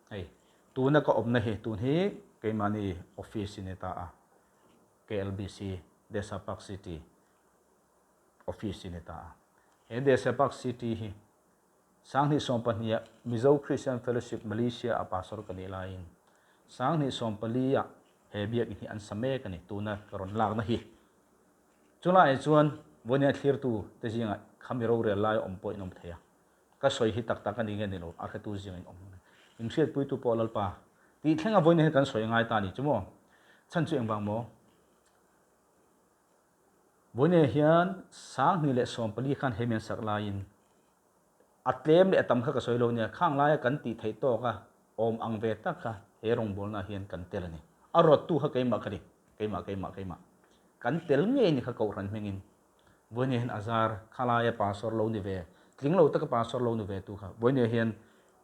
hei tuna ka awmna hi tun hi keimahni office in ta a KLBC Desa Park City office in ta a. He Desa Park City hi 2012 ah Mizo Christian Fellowship Malaysia a pastor ka nih laiin 2014 ah he biakinn hi an sa mek a ni tuna ka rawn lakna hi. Chulaiah chuan Vawnia thlirtu te zingah khami rorel lai awm pawh in awm thei a, ka sawi hi tak tak a ni nge ni lo, a hretu zingah in awm ang. In hriatpuitu pawh Lalpa tih thlenga Vawnia hian kan sawi a ngai ta a ni chu maw? Chhan chu engvang maw? Vawnia hian 2014 khan he mian sak laiin a tlem leh a tam kha ka sawi lo nia, khang laia kan tih theih tawka awm ang ve tak kha he rawngbawlnaah hian kan tel a ni. A rawttu kha keimah ka ni, keimah, keimah, keimah. Kan tel ngei ni kha Kohhran hmingin. Vawinia hian Azar kha laia pastor lo ni ve, tling lo taka pastor lo ni ve tu kha vawinia hian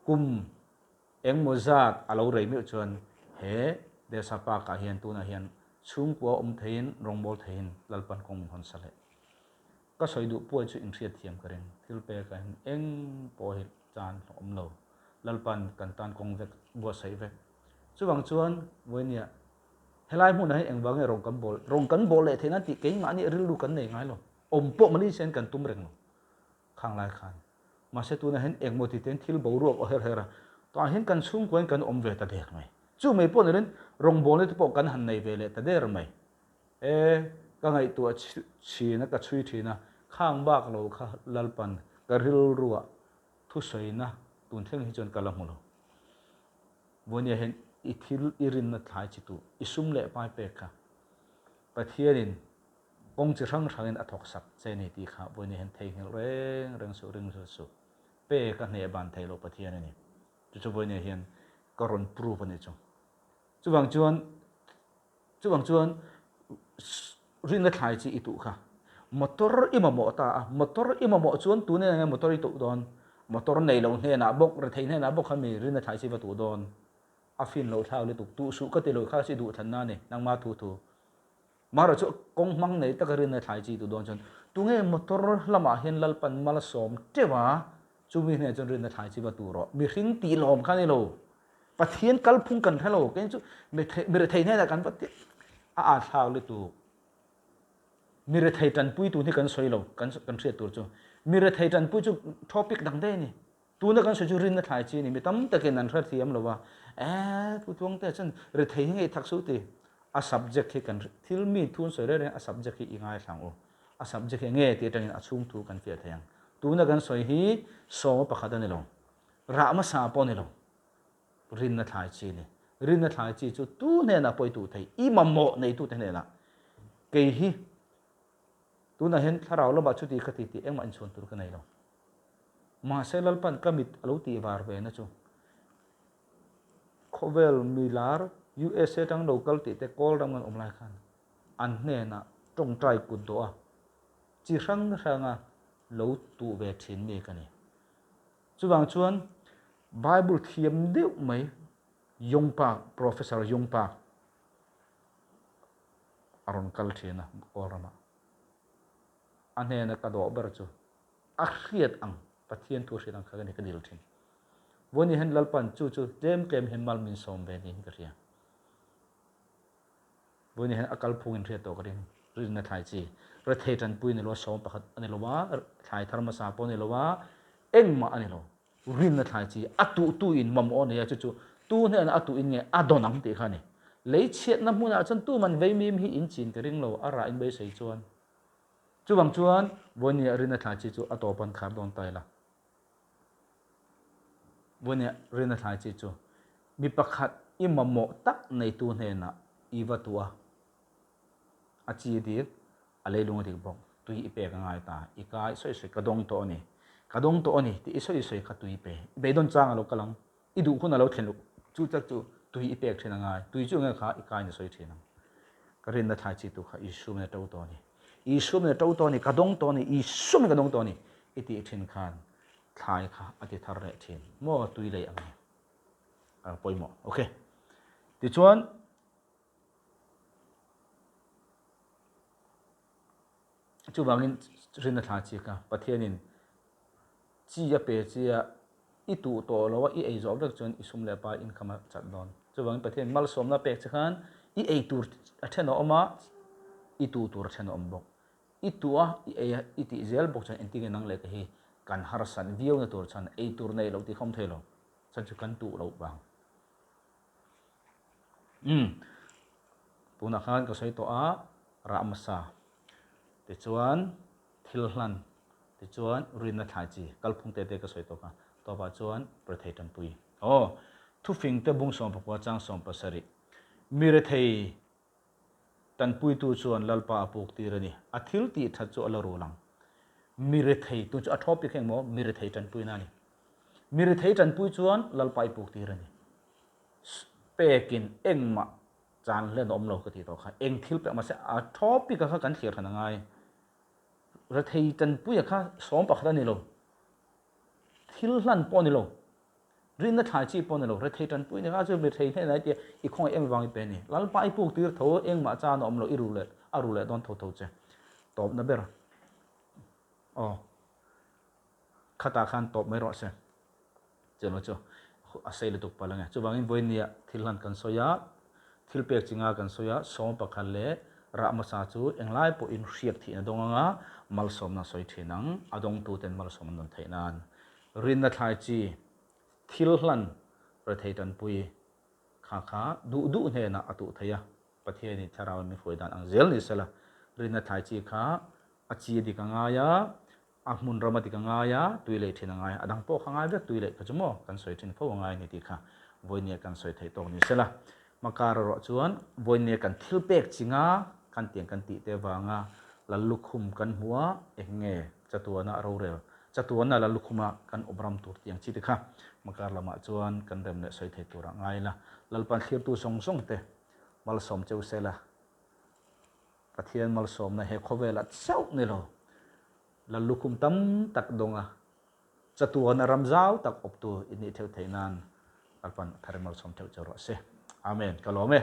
kum engmaw zat a lo rei meuh chuan he Desa Park-ah hian tunah hian chhungkua awm theiin rawngbâwl theiin Lalpan kawng min hawn sa leh. Ka sawi duh puai chu inhriat thiam ka ring. Thil pekah hian eng pawh hi chan hlawh awm lo. Lalpan kan tan kawng vek, buatsaih vek. Chuvang chuan vawinia helai hmunah hian engvang nge rawng kan bawl, rawng kan bawl leh theih nan tih keimahni rilru kan nei ngai lo. Awm pawh Malaysia hian kan tum reng lo khang lai khan. Mahse tunah hian engmaw ti tein thil boruak aw her her a, tah hian kan chhungkua in kan awm ve ta der mai. Chu mai pawh niloin rawngbawlna te pawh kan han nei ve leh ta der mai. E, ka ngaihtuah thin a, ka chhui thin a, khang bak lo kha Lalpan ka rilruah thusawina tun thleng hi chuan ka la hmu lo. Vawinia hian i thil i rinna thlai chi tu, i sum leh pai pek kha Pathianin kawng chi hrang hrangin a thawk sak che ni tih kha vawinia hian theihnghilh reng reng suh, ring hlut suh. Pek a hneh ban theih loh Pathian a ni. Chu chu vawinia hian ka rawn prove a nih chu. Chuvang chuan Chuvang chuan rinna thlai chi i tuh kha motor i mamawh ta a, motor i mamawh chuan tun eng nge motor i tuh dawn? Motor nei lo hnenah bawk, rethei hnenah bawk kha mi rinna thlai chi va tuh dawn? A fin loh thlak lutuk, tuh suh ka ti lo kha si duh thlanna a ni, nangma thu thu. Mahrawh chu kawng hmang nei taka rinna thlai chi i tuh dawn chuan tunge motor lamah hian Lalpan malsawm teuh a, chumi hnenah chuan rinna thlai chi va tuh rawh. Mihring tih lawm kha a ni lo. Pathian kalphung kan hre lo, kei chu mi rethei hnenah kan va tih a at thlak lutuk. Mi rethei tanpui tun hi kan sawi lo, kan kan hriat tur chu. Mi rethei tanpui chu topic dang daih a ni. Tuna kan sawi chu rinna thlai chi a ni. Mi tam takin an hre thiam lo a, eh Pu Tluangtea chuan rethei hi ngei thak suh ti. A subject hi kan thil mi thu an sawi reng reng a subject hi i ngaithla ang u. A subject hi enge tih atangin a chhung thu kan fiah thei ang. Tuna kan sawi hi sawma pakhat a ni lo. Rah hmasa pawh a ni lo. Rinna thlai chi a ni. Rinna thlai chi chu tu hnenah pawh i tuh thei, i mamawh neitute hnenah. Kei hi tunah hian thlarau lamah chuti kha ti tih engmah inchhuan tur ka nei lo. Mahse Lalpan ka mit a lo tih var ve na chu khawvel mi lar, USA tang lo kal tih te kawl ram kan awm lai khan an hnenah tawngtai kut dawh a chi hrang hranga lo tuh ve thin mi ka ni. Chuvang chuan Bible thiam deuh mai Yong Park, Professor Yong Park a rawn kal thin a kawl ramah. A hnena ka dawh ber chu a hriat ang, Pathian thu a hriat ang kha ka ni ka dil thin. Vawiin hian Lalpan chu chu tlem tlem hian mal min sawm ve niin ka hria. Vawiin hian a kalphung in hriat tawh ka ring. Rinna thlai chi rethei tanpui ni lo a, sawm pakhat a ni lo a, thlai thar hmasa pawh a ni lo a, engmah a ni lo. Rinna thlai chi a tuhtu in mamawh a nei a, chu chu tu hnenah a tuh in nge a dawn ang tih kha a ni. Lei chhiatna hmunah chuan tuman veimim hi in chin ka ring lo, a rah in beisei chuan. Chuvang chuan vawinia rinna thlai chi chu a tawp an khar dawn ta ila. Vawinia rinna thlai chi chu mi pakhat i mamawh tak neitu hnenah i va tuah a, a chi dik, a leilung a dik bawk, tui i pek a ngai ta, i kai sawi sawi ka dawng tawh a ni, ka dawng tawh a ni tih i sawi sawi kha tui i pe, i beidawn chang a lo kal ang, i duh hun a lo thlen loh chu tak chu tui i pek thin a ngai, tui chu enge kha i kai ni sawi thin ang. Ka rinna thlai chi tu kha Isua min a to tawh a ni, Isua min a to tawh a ni, ka dawng tawh a ni, Isua min ka dawng tawh a ni i tih thin khan thlai kha a ti thar leh thin maw tui lei ang hi a pawimawh. Ok tichuan chuvangin rinna thlai chi kha Pathianin Chi a pe che a, i tuh tawh lo a, i ei zawh vek chuan i sum leh pa income a chat dawn. Chuvangin Pathian malsawmna a pek che khan i ei tur a then a awm a, i tuh tur a then a awm bawk. I tuh a, i ei a, i tih zel bawk chuan engtin nge nang leh ka hi kan harsat viau na tur chhan ei tur nei loh tih kha awm thei lo. Chhan chu kan tuh loh vang. Umm. Tunah khan ka sawi tawh a, rah hmasa. Tichuan thil hlan tichuan rinna thlai chi kalphung te te ka sawi tawk a, tawpah chuan rethei tanpui. Aw, thufing te bung 14 chang 17, Mi rethei tanpuitu chuan Lalpa a puk tir a ni, a thil tih that chu a la rul ang. Mi rethei, tun chu a topic hi engmaw, mi rethei tanpuina a ni. Mi rethei tanpui chuan Lalpa i puk tir a ni. Pekin engmah chan hlen a awm lo ka tih tawh kha, eng thil pek mahse a topic a kha kan thlir hran a ngai. Rethei tanpuia kha 11 a ni lo, thil hlan pawh a ni lo, rinna thlai chi pawh a ni lo, rethei tanpui ni kha chu mirethei hnenah i tia i khawngaih em vang i pe a ni. Lalpa i puk tir tho engmah chan a awm lo, i ru leh a ru leh dawn tho tho che. Tawpna ber aw khatah khan tawp mai rawh se. Chelo chu a sei lutuk palh ange. Chuvangin vawinia thil hlan kan sawi a, thil pek chi nga kan sawi a, 11 leh rah hmasa chu englai pawhin hriak thihna dawng anga malsawmna sawi thin ang, a dawngtuten malsawm an dawn theih nan. Rinna thlai chi, thil hlan rethei tanpui kha kha duh duh hnenah a tuh thei a, Pathianin thlarau in min hruai dan ang zel ni sela, rinna thlai chi kha a chi a dik a ngai a, A hmun ram a dik a ngai a, tui leh thin a ngai a, a dang pawh kha ngai vek tui leh kha chu maw kan sawi thin fo a ngai a ni tih kha vawinia kan sawi theih tawk ni sela. Hmakar erawh chuan vawinia kan thil pek chinga kan tiang kan tih te vanga Lallukhum kan hmu a, eng nge chatuana rorel, chatuana Lallukhuma kan awm ram tur tih ang chi te kha hmakar lamah chuan kan rem leh sawi thei turah ngai ila. Lalpan thlirtu zawng zawng te malsawm cheu sela. Pathian malsawmna he khawvelah chauh ni lo, lal lukhum tam tak dawnga chatuana ram zau tak awptu i nih theuh theih nan Lalpan a thar malsawm theuh che rawh se. Amen. Ka lawm e.